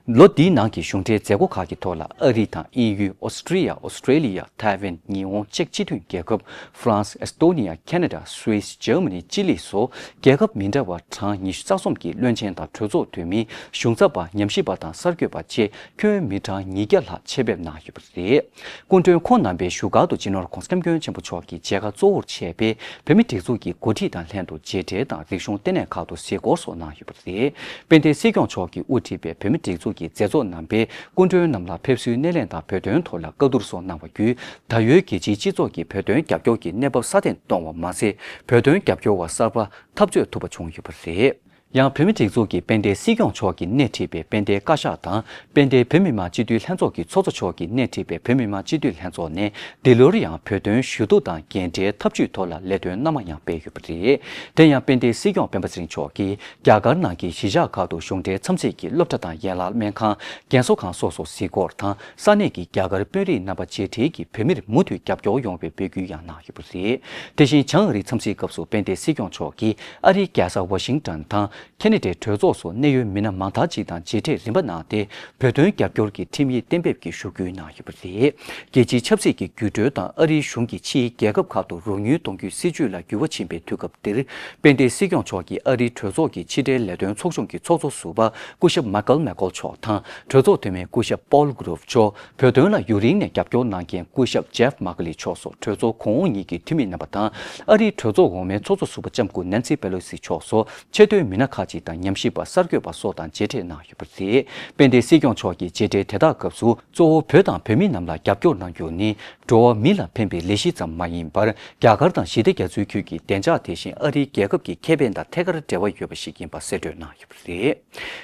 ལོ་འདིའི་ནང་གི་གཞུང་འབྲེལ་མཛད་སྒོ་ཁག་གི་ཐོག་ལ་ཨ་རི་དང་དབྱིན་ཡུལ། ཨོ་སི་ཀྲི་ཡ། ཨོ་སི་ཀྲེ་ལི་ཡ། ཐའེ་ཝན། ཉི་ཧོང་། ཅེཀ་སྤྱི་མཐུན་རྒྱལ་ཁབ། ཧྥ་རན་སི། ཨེ་སི་ཏོ་ནི་ཡ། ཁེ་ན་ཌ། སུད་སི། འཇར་མ་ནི། ཅི་ལི་སོགས་རྒྱལ་ཁབ་མི་འདྲ་བ་གྲངས་ཉི་ཤུ་རྩ་གསུམ་གྱི་བློན་ཆེན་དང་གྲོས་ཚོགས་འཐུས་མི། གཞུང་ཚབ་པ། ཉམས་ཞིབ་པ་དང་གསར་འགོད་པ་བཅས་ཁྱོན་མི་གྲངས་ཉིས་བརྒྱ་ལྷག་ཆེད་ཕེབས་གནང་ཡོད་པ་རེད། སྐུ་མགྲོན་ཁོང་རྣམ་པས་བཞུགས་སྒར་དུ་སྤྱི་ནོར་༧གོང་ས་༧སྐྱབས་མགོན་ཆེན་པོ་མཆོག་གི་མཇལ་ཁ་གཙོ་བོར་བྱས་པའི་བོད་མིའི་སྒྲིག་འཛུགས་ཀྱི་འགོ་ཁྲིད་དང་ལྷན་དུ་མཇལ་འཕྲད་དང་རིག་གཞུང་ལྟེ་གནས་ཁག་ཏུ་གཟིགས་སྐོར་སོགས་གནང་ཡོད་པ་རེད། དཔལ་ལྡན་སྲིད་སྐྱོང་མཆོག་གིས་དབུ་ཁྲིད་པའི་བོད་མིའི་སྒྲིག་འཛུགས་ཀྱི་མཛད་གཙོ་རྣམ་པས་སྐུ་མགྲོན་རྣམས་ལ་ཕེབས་བསུའི་སྣེ་ལེན་དང་བོད་དོན་ཐོག་ལ་བཀའ་བསྡུར་སོགས་གནང་བ་བརྒྱུད། ད་ཡོད་རྒྱལ་སྤྱིའི་སྤྱི་ཚོགས་ཀྱིས་བོད་དོན་རྒྱབ་སྐྱོར་གྱི་གནས་བབ་སྲ་བརྟན་གཏོང་བ་མ་ཟད། བོད་དོན་རྒྱབ་སྐྱོར་བ་གསར་པ་འཐབ་རྩོད་ཐུབ་པ་བྱུང་ཡོད་པ་རེད། ཡང་བོད་མིའི་སྒྲིག་འཛུགས་ཀྱི་དཔལ་ལྡན་སྲིད་སྐྱོང་མཆོག་གིས་སྣེ་ཁྲིད་པའི་དཔལ་ལྡན་བཀའ་ཤག་དང་། དཔལ་ལྡན་བོད་མི་མང་སྤྱི་འཐུས་ལྷན་ཚོགས་ཀྱི་ཚོགས་གཙོ་མཆོག་གིས་སྣེ་ཁྲིད་པའི་བོད་མི་མང་སྤྱི་འཐུས་ལྷན་ཚོགས་ནས། འདི་ལོར་ཡང་བོད་དོན་ཞུ་གཏུག་དང་འགན་འབྲེལ་འཐབ་ཇུས་ཐོག་ལ་ལས་དོན་སྣ་མང་ཡང་སྤེལ་ཡོད་པ་རེད། དེ་ཡང་དཔལ་ལྡན་སྲིད་སྐྱོང་སྤེན་པ་ཚེ་རིང་མཆོག་གིས་རྒྱ་གར་ནང་གི་གཞིས་ཆགས་ཁག་ཏུ་གཞུང་འབྲེལ་འཚམས་གཟིགས་ཀྱིས་སློབ་གྲྭ་དང་ཡན་ལག་སྨན་ཁང་། རྒན་གསོ་ཁང་སོགས་སུ་གཟིགས་སྐོར་དང་། ས་གནས་ཀྱི་རྒྱ་གར་དཔོན་རིགས་རྣམ་པ་མཇལ་འཕྲད་ཀྱིས་བོད་མིར་མུ་མཐུད་རྒྱབ་སྐྱོར་ཡོང་བའི་འབོད་སྐུལ་ཡང་གནང་ཡོད་པ་རེད། དེ་བཞིན་བྱང་ཨ་རིའི་འཚམས་གཟིགས་སྐབས་སུ་དཔལ་ལྡན་སྲིད་སྐྱོང་མཆོག་གིས་ཨ་རིའི་རྒྱལ་ས་ཝ་ཤིང་ཏོན་དང་། ཁེ་ན་ཌའི་གྲོས་ཚོགས་སུ་གནད་ཡོད་མི་སྣ་མང་དག་ཅིག་དང་མཇལ་འཕྲད་རིམ་པ་གནང་སྟེ། བོད་དོན་རྒྱབ་སྐྱོར་གྱི་ཁྲིམས་ཡིག་གཏན་འབེབས་ཀྱི་ཞུ་སྐུལ་གནང་ཡོད་པ་རེད། རྒྱལ་སྤྱིའི་ཆབ་སྲིད་ཀྱི་འགྱུར་འགྲོས་དང་ཨ་རིའི་གཞུང་གིས་ཕྱིའི་རྒྱལ་ཁབ་ཁག་ཏུ་རོགས་དངུལ་གཏོང་རྒྱུའི་སྲིད་བྱུས་ལ་འགྱུར་བ་ཕྱིན་པའི་དུས་སྐབས་འདིར། དཔལ་ལྡན་སྲིད་སྐྱོང་མཆོག་གིས་ཨ་རིའི་གྲོས་ཚོགས་ཀྱི་ཕྱི་འབྲེལ་ལས་དོན་ཚོགས་ཆུང་གི་ཚོགས་གཙོ་ཟུར་པ་སྐུ་ཞབས་མཱ་ཀལ་མེག་ཀོལ་མཆོག་དང་། གྲོས་ཚོགས་འཐུས་མི་སྐུ་ཞབས་པོལ་གྷུ་རོབ་མཆོག་བོད་དོན་ལ་ཡུན་རིང་ནས་རྒྱབ་སྐྱོར་གནང་མཁན་སྐུ་ཞབས་ཇེབ་མཱ་ཀ་ལི་མཆོག་སོགས་གྲོས་ཚོགས་གོང་འོག་གཉིས་ཀྱི་འཐུས་མི་རྣམ་པ་དང་། ཨ་རིའི་གྲོས་ཚོགས་འོག་མའི་ཚོགས་གཙོ་ཟུར་པ་ལྕམ་སྐུ་ནན་སི་པེ་ལོ་སི་མཆོག་སོགས་ཆེ་མཐོའི་མི་སྣ་ཁག་ཅིག་དང་། ཉམས་ཞིབ་པ། གསར་འགོད་པ་སོགས་དང་མཇལ་འཕྲད་གནང་ཡོད་པ་རེད། དཔལ་ལྡན་སྲིད་སྐྱོང་མཆོག་གིས་མཇལ་འཕྲད་དེ་དག་སྐབས་སུ། གཙོ་བོ་བོད་དང་བོད་མི་རྣམས་ལ་རྒྱབ་སྐྱོར་གནང་རྒྱུ་ནི། འགྲོ་བ་མི་ལ་ཕན་པའི་ལས་གཞི་ཙམ་མ་ཡིན་པར། རྒྱ་གར་དང་ཞི་བདེ་རྒྱ་མཚོའི་ཁུལ་གྱི་བདེ་འཇགས་དེ་བཞིན་ཨ་རིའི་རྒྱལ་ཁབ་ཀྱི་ཁེ་ཕན་དང་ཐད་ཀར་འབྲེལ་བ་ཡོད་པ་ཞིག་ཡིན་པ་གསལ་སྟོན་གནང་ཡོད་པ་རེད།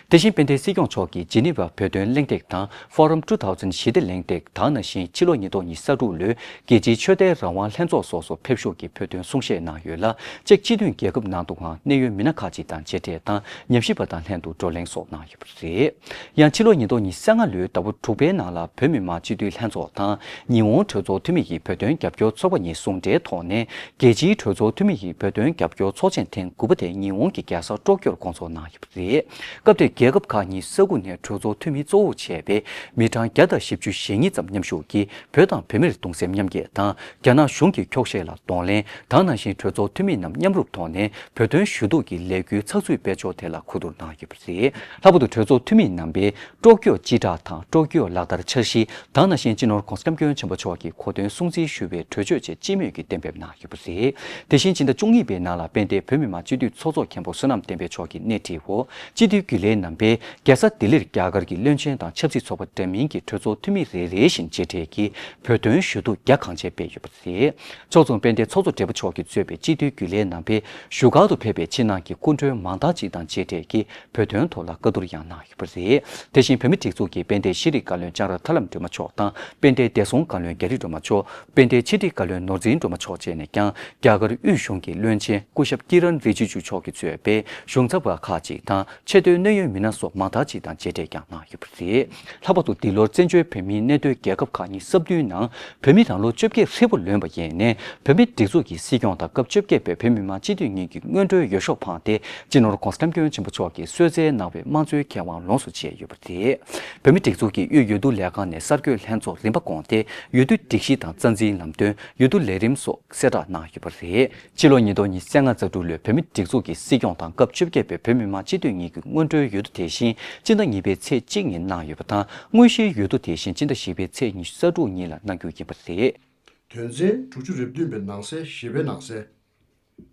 དེ་བཞིན་དཔལ་ལྡན་སྲིད་སྐྱོང་མཆོག་གིས་ཇི་ནི་ཝ་བོད་དོན་གླེང་སྟེགས་དང་། Forum two thousand ཞི་བདེ་གླེང་སྟེགས། ད་ནང་བཞིན་ཕྱི་ལོ་ཉིས་སྟོང་ཉི་ཤུ་རྩ་དྲུག་ལོའི་རྒྱལ་སྤྱིའི་ཆོས་དད་རང་དབང་ལྷན་ཚོགས་སོགས་སུ་ཕེབས་ཞུགས་ཀྱིས་བོད་དོན་གསུང་བཤད་གནང་ཡོད་ལ། ཅེཀ་སྤྱི་མཐུན་རྒྱལ་ཁབ་ནང་དུའང་གནད་ཡོད་མི་སྣ་ཁག་ཅིག་དང་མཇལ་འཕྲད་དང་། ཉམས་ཞིབ་པ་དང་ལྷན་དུ་བགྲོ་གླེང་སོགས་གནང་ཡོད་པ་རེད། ཡང་ཕྱི་ལོ་ཉིས་སྟོང་ཉི་ཤུ་རྩ་ལྔ་ལོའི་ཟླ་བ་དྲུག་པའི་ནང་ལ་བོད་མི་མང་སྤྱི་འཐུས་ལྷན་ཚོགས་དང་། ཉི་ཧོང་གྲོས་ཚོགས་འཐུས་མི་ཡིས་བོད་དོན་རྒྱབ་སྐྱོར་ཚོགས་པ་གཉིས་ཟུང་འབྲེལ་ཐོག་ནས། རྒྱལ་སྤྱིའི་གྲོས་ཚོགས་འཐུས་མི་ཡིས་བོད་དོན་རྒྱབ་སྐྱོར་ཚོགས་ཆེན་ཐེངས་དགུ་པ་དེ་ཉི་ཧོང་གི་རྒྱལ་ས་ཀྲོ་ཀྱོར་སྐོང་ཚོགས་གནང་ཡོད་པ་རེད། སྐབས་དེར་རྒྱལ་ཁབ་ཁག་གཉིས་ས་ཁུལ་ནས་གྲོས་ཚོགས་འཐུས་མི་གཙོ་བོར་བྱས་པའི་མི་གྲངས་བརྒྱ་དང་བཞི་བཅུ་ཞེ་གཉིས་ཙམ་མཉམ་ཞུགས་ཀྱིས། བོད་དང་བོད་མིར་གདུང་སེམས་མཉམ་སྐྱེད་དང་། རྒྱ་ནག་གཞུང་གི་འཁྱོག་བཤད་ལ་གདོང་ལེན། ད་ནང་བཞིན་གྲོས་ཚོགས་འཐུས་མི་རྣམས་མཉམ་རུབ་ཐོག་ནས་བོད་དོན་ཞུ་གཏུག་གི་ལས་འགུལ་ཚགས་ཚུད་སྤེལ་ཕྱོགས་ཐད་ལ་གོ་བསྡུར་གནང་ཡོད་པ་རེད། ལྷག་པར་དུ་གྲོས་ཚོགས་འཐུས་མི་རྣམ་པས་ཀྲོ་ཀྱོ་སྤྱི་བསྒྲགས་དང་། ཀྲོ་ཀྱོ་ལག་བསྟར་འཆར་གཞི། ད་ནང་བཞིན་སྤྱི་ནོར་༧གོང་ས་༧སྐྱབས་མགོན་ཆེན་པོ་མཆོག་གི་གོ་སྟོན་སྲུང་བརྩི་ཞུ་བའི་གྲོས་ཆོད་བཅས་སྤྱི་མོས་ཀྱིས་གཏན་འབེབས་གནང་ཡོད་པ་རེད། དེ་བཞིན་ཕྱི་ཟླ་བཅུ་གཉིས་པའི་ནང་ལ་དཔལ་ལྡན་བོད་མི་མང་སྤྱི་འཐུས་ཚོགས་གཙོ་མཁན་པོ་བསོད་ནམས་བསྟན་འཕེལ་མཆོག་གི་སྣེ་ཁྲིད་འོག་སྤྱི་འཐུས་རྒྱུན་ལས་རྣམ་པས་རྒྱལ་ས་ལྡི་ལིར་རྒྱ་གར་གྱི་བློན་ཆེན་དང་ཆབ་སྲིད་ཚོགས་པ་འདྲ་མིན་གྱི་གྲོས་ཚོགས་འཐུས་མི་རེ་རེ་བཞིན་མཇལ་འཕྲད་ཀྱིས་བོད་དོན་ཞུ་གཏུག་རྒྱ་གང་ཆེ་སྤེལ་ཡོད་པ་རེད། ཕྱོགས་མཚུངས་དཔལ་ལྡན་ཚོགས་གཙོ་བགྲེས་པོ་མཆོག་གིས་གཙོས་པའི་སྤྱི་འཐུས་རྒྱུན་ལས་རྣམ་པས་བཞུགས་སྒར་དུ་ཕེབས་པའི་ཕྱི་ནང་གི་སྐུ་མགྲོན་མང་དག་ཅིག་དང་མཇལ་འཕྲད་ཀྱིས་བོད་དོན་ཐོག་ལ་བཀའ་བསྡུར་ཡང་གནང་ཡོད་པ་རེད། དེ་བཞིན་བོད་མིའི་སྒྲིག་འཛུགས་ཀྱི་དཔལ་ལྡན་ཤེས་རིག་བཀའ་བློན་ལྕང་ར་ཐར་ལམ་སྒྲོལ་མ་མཆོག་དང་། དཔལ་ལྡན་བདེ་སྲུང་བཀའ་བློན་རྒྱ་རི་སྒྲོལ་མ་མཆོག་དཔལ་ལྡན་ཕྱི་དྲིལ་བཀའ་བློན་ནོར་འཛིན་སྒྲོལ་མ་མཆོག་བཅས་ནས་ཀྱང་རྒྱ་གར་དབུས་གཞུང་གི་བློན་ཆེན་སྐུ་ཞབས་ཀི་རན་རི་ཇི་ཇུ་མཆོག་གིས་གཙོས་པའི་གཞུང་ཚབ་པ་ཁག་ཅིག་དང་། ཆེས་མཐོའི་གནད་ཡོད་མི་སྣ་སོགས་མང་དག་ཅིག་དང་མཇལ་འཕྲད་ཀྱང་གནང་ཡོད་པ་རེད། ལྷག་པར་དུ་འདི་ལོར་བཙན་བྱོལ་བོད་མིའི་གནས་སྡོད་རྒྱལ་ཁབ་ཁག་གཉིས་སུ་བདུན་ནང་བོད་མི་རང་ལོ་བཅོ་བརྒྱད་ཧྲིལ་པོ་ལོན་པ་ཡིན་ནའི། བོད་མིའི་སྒྲིག་འཛུགས་ཀྱི་སྲིད་སྐྱོང་དང་སྐབས་བཅོ་བརྒྱད་པའི་བོད་མི་མང་སྤྱི་འཐུས་གཉིས་ཀྱི་སྔོན་འགྲོའི་འོས་ཤོག་འཕངས་ཏེ། སྤྱི་ནོར་༧གོང་ས་༧སྐྱབས་མགོན་ཆེན་པོ་མཆོག་གིས་གསོལ་སྩལ་གནང་བའི་དམངས་གཙོའི་ཁེ་དབང་ལོངས་སུ་སྤྱད་ཡོད་པ་རེད། བོད་མིའི་སྒྲིག་འཛུགས་ཀྱི་དབུས་འོས་བསྡུ་ལས་ཁང་ནས་གསར་འགོད་ལྷན་ཚོགས་རིམ་པ་བསྐོངས་ཏེ། འོས་བསྡུ་སྒྲིག་གཞི་དང་རྩ་འཛིན་ལམ་སྟོན། འོས་བསྡུ་ལས་རིམ་སོགས་གསལ་བསྒྲགས་གནང་ཡོད་པ་རེད། ཕྱི་ལོ་ཉིས་སྟོང་ཉི་ཤུ་རྩ་ལྔ་རྩ་དྲུག་ལོའི་བོད་མིའི་སྒྲིག་འཛུགས་ཀྱི་སྲིད་སྐྱོང་དང་སྐབས་བཅོ་བརྒྱད་པའི་བོད་མི་མང་སྤྱི་འཐུས་གཉིས་ཀྱི་སྔོན་འགྲོའི་འོས་བསྡུ་དེ་བཞིན་སྤྱི་ཟླ་གཉིས་པའི་ཚེས་གཅིག་ཉིན་གནང་ཡོད་པ་དང་། དངོས་གཞིའི་འོས་བསྡུ་དེ་བཞིན་སྤྱི་ཟླ་བཞི་པའི་ཚེས་ཉི་ཤུ་རྩ་དྲུག་ཉིན་ལ་གནང་རྒྱུ་ཡིན་པ་རེད། དོན་ཚན་དྲུག་ཅུ་རེ་བདུན་པའི་ནང་གསེས་བཞི་པའི་ནང་གསེས།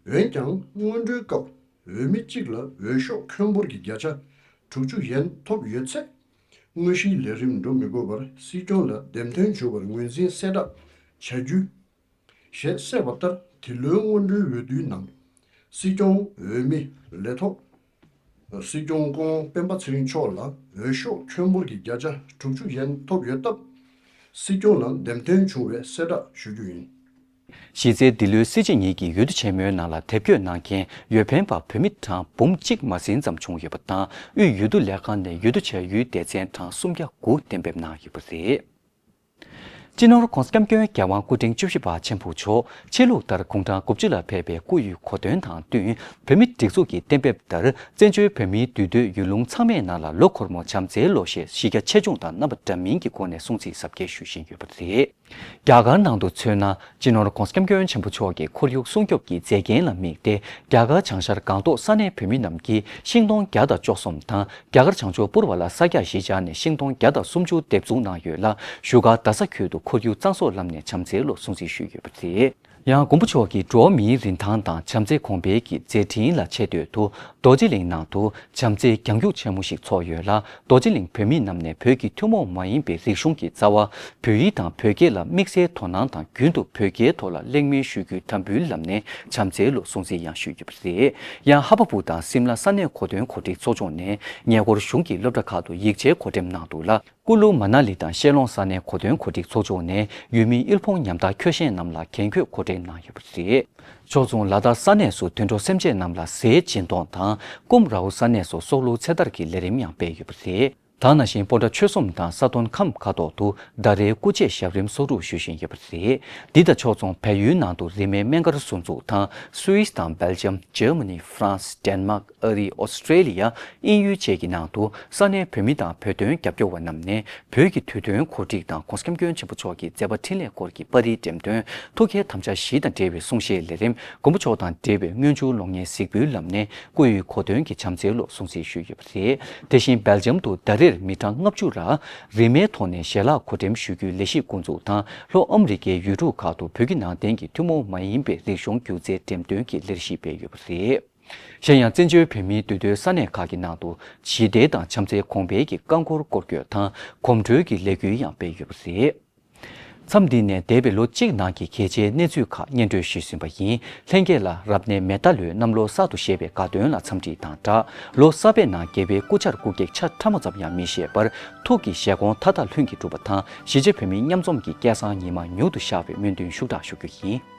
འོན་ཀྱང་སྔོན་འགྲོའི་སྐབས་འོས་མི་གཅིག་ལ་འོས་ཤོག་ཁྱོན་འབོར་གྱི་བརྒྱ་ཆ་དྲུག་ཅུ་ཡན་ཐོབ་ཡོད་ཚེ། དངོས་གཞིའི་ལས་རིམ་འགྲོ་མི་དགོས་པར་སྲིད་སྐྱོང་ལ་འདེམས་ཐོན་བྱུང་བར་ངོས་འཛིན་གསལ་བསྒྲགས་བྱ་རྒྱུ། ཞེས་གསལ་བ་ལྟར། འདི་ལོའི་སྔོན་འགྲོའི་འོས་བསྡུའི་ནང་། སྲིད་སྐྱོང་འོས་མི་ལས་ཐོག་སྲིད་སྐྱོང་སྐུ་ངོ་སྤེན་པ་ཚེ་རིང་མཆོག་ལ་འོས་ཤོག་ཁྱོན་འབོར་གྱི་བརྒྱ་ཆ་དྲུག་ཅུ་ཡན་ཐོབ་ཡོད་སྟབས། སྲིད་སྐྱོང་ལ་འདེམས་ཐོན་བྱུང་བའི་གསལ་བསྒྲགས་ཞུ་རྒྱུ་ཡིན། གཞི་རྩའི་འདི་ལོའི་སྲིད་སྤྱི་གཉིས་ཀྱི་འོས་བསྡུ་ཆེན་མོའི་ནང་ལ་དེབ་སྐྱོད་གནང་མཁན་འོས་འཕེན་པ་བོད་མི་གྲངས་འབུམ་གཅིག་མ་ཟིན་ཙམ་བྱུང་ཡོད་པ་དང་། དབུས་འོས་བསྡུ་ལས་ཁང་ནས་འོས་བསྡུ་བྱ་ཡུལ་སྡེ་ཚན་གྲངས་སུམ་བརྒྱ་དགུ་གཏན་འབེབས་གནང་ཡོད་པ་རེད། སྤྱི་ནོར་༧གོང་ས་༧སྐྱབས་མགོན་རྒྱལ་དབང་སྐུ་ཕྲེང་བཅུ་བཞི་པ་ཆེན་པོ་མཆོག་ཕྱི་ལུགས་ལྟར་དགུང་གྲངས་དགུ་བཅུ་ལ་ཕེབས་པའི་སྐུ་ཡི་གོ་སྟོན་དང་བསྟུན། བོད་མིའི་སྒྲིག་འཛུགས་ཀྱི་གཏན་འབེབས་ལྟར་བཙན་བྱོལ་བོད་མིའི་འདུས་སྡོད་ཡུལ་ལུང་ཚང་མའི་ནང་ལ་ལོ་འཁོར་མོ་བྱམས་བརྩེའི་ལོ་ཞེས་གཞི་རྒྱ་ཆེ་ཆུང་དང་རྣམ་པ་འདྲ་མིན་གྱི་སྒོ་ནས་སྲུང་བརྩི་གཟབ་རྒྱས་ཞུ་བཞིན་ཡོད་པ་རེད། རྒྱ་གར་ནང་དུ་མཚོན་ན། སྤྱི་ནོར་༧གོང་ས་༧སྐྱབས་མགོན་ཆེན་པོ་མཆོག་གི་ཁོར་ཡུག་སྲུང་སྐྱོབ་ཀྱི་མཛད་འགན་ལ་དམིགས་ཏེ། རྒྱ་གར་བྱང་ཤར་སྒང་ཏོག་ས་གནས་བོད་མི་རྣམས་ཀྱིས་ཤིང་སྡོང་བརྒྱ་དང་བཅུ་གསུམ་དང་། རྒྱ་གར་བྱང་ཕྱོགས་པུར་བ་ལ་ས་རྒྱག་གཞིས་ཆགས་ནས་ཤིང་སྡོང་བརྒྱ་དང་སུམ་ཅུ་འདེབས་འཛུགས་གནང་ཡོད་ལ། བཞུགས་སྒར་རྡ་ས་ཁུལ་དུ་ཁོར་ཡུག་གཙང་བཟོ་ལམ་ནས་བྱམས་བརྩེའི་ལོ་སྲུང་བརྩི་ཞུས་ཡོད་པ་རེད། ཡང་མགོན་པོ་མཆོག་གིས་འགྲོ་བ་མིའི་རིན་ཐང་དང་བྱམས་བརྩེ་གོང་འཕེལ་གྱི་མཛད་འཕྲིན་ལ་ཆེ་བསྟོད་དུ། རྡོ་རྗེ་གླིང་ནང་དུ་བྱམས་བརྩེའི་རྒྱང་རྒྱུག་ཆེན་མོ་ཞིག་ཚོགས་ཡོད་ལ། རྡོ་རྗེ་གླིང་བོད་མི་རྣམས་ནས་བོད་ཀྱི་ཐུན་མོང་མ་ཡིན་པའི་རིག་གཞུང་གི་རྩ་བ་བོད་ཡིག་དང་བོད་སྐད་ལ་དམིགས་བསལ་དོ་སྣང་དང་། རྒྱུན་དུ་བོད་སྐད་ཐོག་ལ་གླེང་མོལ་ཞུ་རྒྱུའི་དམ་འབུལ་ལམ་ནས་བྱམས་བརྩེའི་ལོ་སྲུང་བརྩི་ཡང་ཞུས་ཡོད་པ་རེད། ཡང་ཧ་པ་བུ་དང་སིམ་ལ་ས་གནས་གོ་སྟོན་གོ་སྒྲིག་ཚོགས་ཆུང་ནས་ཉེ་འཁོར་གཞུང་གི་སློབ་གྲྭ་ཁག་ཏུ་ཡིག་ཆའི་གོ་སྒྲིག་གནང་འདུག་ལ། ཀུ་ལུ་མ་ན་ལི་དང་ཤེ་ལོང་ས་གནས་གོ་སྟོན་གོ་སྒྲིག་ཚོགས་ཆུང་ནས་ཡུལ་མི་དབུལ་ཕོངས་ཉམ་ཐག་ཁྱོ་ཤས་རྣམས་ལ་རྒན་གོས་གོ་སྒྲིག་གནང་ཡོད་པ་རེད། ཕྱོགས་མཚུངས་ལ་དྭགས་ས་གནས་སུ་དུད་འགྲོ་སེམས་ཅན་རྣམས་ལ་ཟས་སྦྱིན་གཏོང་དང་། ཀུམ་རའོ་ས་གནས་སུ་སྲོག་བླུ་ཚེ་ཐར་གྱི་ལས་རིམ་ཡང་སྤེལ་ཡོད་པ་རེད། ད་ནང་བཞིན་སྤོན་ཊ་ཆོལ་གསུམ་དང་ས་དོན་ཁམས་ཁ་ཐོག་ཏུ་ཟླ་རེའི་སྐུ་མཆེད་ཞབས་རིམ་གསོག་སྒྲུབ་ཞུ་བཞིན་ཡོད་པ་རེད། འདི་དང་ཕྱོགས་མཚུངས་བལ་ཡུལ་ནང་དུ་རིན་མེད་སྨན་སྒར་ཟུར་འཛུགས་དང་། སུད་སི་དང་སྦེལ་ཇམ། འཇར་མ་ནི། ཧྥ་རན་སི། ཌེན་མཱག། ཨ་རི། ཨོ་སི་ཀྲེ་ལི་ཡ། དབྱིན་ཡུལ་བཅས་ཀྱི་ནང་དུ་ས་གནས་བོད་མི་དང་བོད་དོན་རྒྱབ་སྐྱོར་བ་རྣམས་ནས་བོད་ཀྱི་དུས་སྟོན་གོ་སྒྲིག་དང་། ༸གོང་ས་༸སྐྱབས་མགོན་ཆེན་པོ་མཆོག་གི་མཛད་པ་འཕྲིན་ལས་སྐོར་གྱི་པར་རིས་འགྲེམས་སྟོན། ཐུགས་བསྐྱེད་དམ་བཅའ་བཞི་དང་འབྲེལ་བའི་གསུང་བཤད་ལས་རིམ། མགོན་པོ་མཆོག་དང་འབྲེལ་བའི་སྔོན་འཇུག་གློག་བརྙན་གཟིགས་འབུལ་ལམ་ནས་སྐུ་ཡི་གོ་སྟོན་གྱི་བྱམས་བརྩེའི་ལོ་སྲུང་བརྩི་ཞུས་ཡོད་པ་རེད། དེ་བཞིན་སྦེལ་ཇམ་དུ་ཟླ་རེར་མི་གྲངས་ལྔ་བཅུ་ལ་རིན་མེད་ཐོག་ནས་ཞལ་ལག་གོ་སྒྲིག་ཞུ་རྒྱུའི་ལས་གཞི་འགོ་འཛུགས་དང་། ལྷོ་ཨ་མི་རི་ཀའི་ཡུལ་གྲུ་ཁག་ཏུ་བོད་ཀྱི་ནང་བསྟན་གྱི་ཐུན་མོང་མ་ཡིན་པའི་རིག་གཞུང་སྒྱུ་རྩལ་འགྲེམས་སྟོན་གྱི་ལས་གཞི་སྤེལ་ཡོད་པ་རེད། གཞན་ཡང་བཙན་བྱོལ་བོད་མིའི་འདུས་སྡོད་ས་གནས་ཁག་གི་ནང་དུ་ཞི་བདེ་དང་བྱམས་བརྩེ་གོང་འཕེལ་གྱི་རྐང་འཁོར་སྐོར་སྐྱོད་དང་གོམ་བགྲོད་ཀྱི་ལས་འགུལ་ཡང་སྤེལ་ཡོད་པ་རེད། མཚམས་འདི་ནས་འདས་པའི་ལོ་གཅིག་ནང་གི་གལ་ཆེའི་གནས་ཚུལ་ཁག་སྙན་སྒྲོན་ཞུས་ཟིན་པ་ཡིན། ལྷན་རྒྱས་ལ་རབ་གནས་མེ་རྟ་ལོའི་གནམ་ལོ་གསར་དུ་བཞད་པའི་དགའ་སྟོན་ལ་འཚམས་འདྲི་དང་སྦྲགས། ལོ་གསར་པའི་ནང་རྒྱལ་པོའི་སྐུ་ཆར་སྐུ་གེགས་ཆ་ཕྲ་མོ་ཙམ་ཡང་མི་བཞེས་པར་ཐུགས་ཀྱི་བཞེད་དགོངས་མཐའ་དག་ལྷུན་གྱིས་གྲུབ་པ་དང་། གཞིས་བྱེས་བོད་མིའི་མཉམ་འཛོམས་ཀྱི་སྐལ་བཟང་ཉི་མ་མྱུར་དུ་ཤར་བའི་སྨོན་འདུན་ཤུགས་དྲག་ཞུ་རྒྱུ་ཡིན།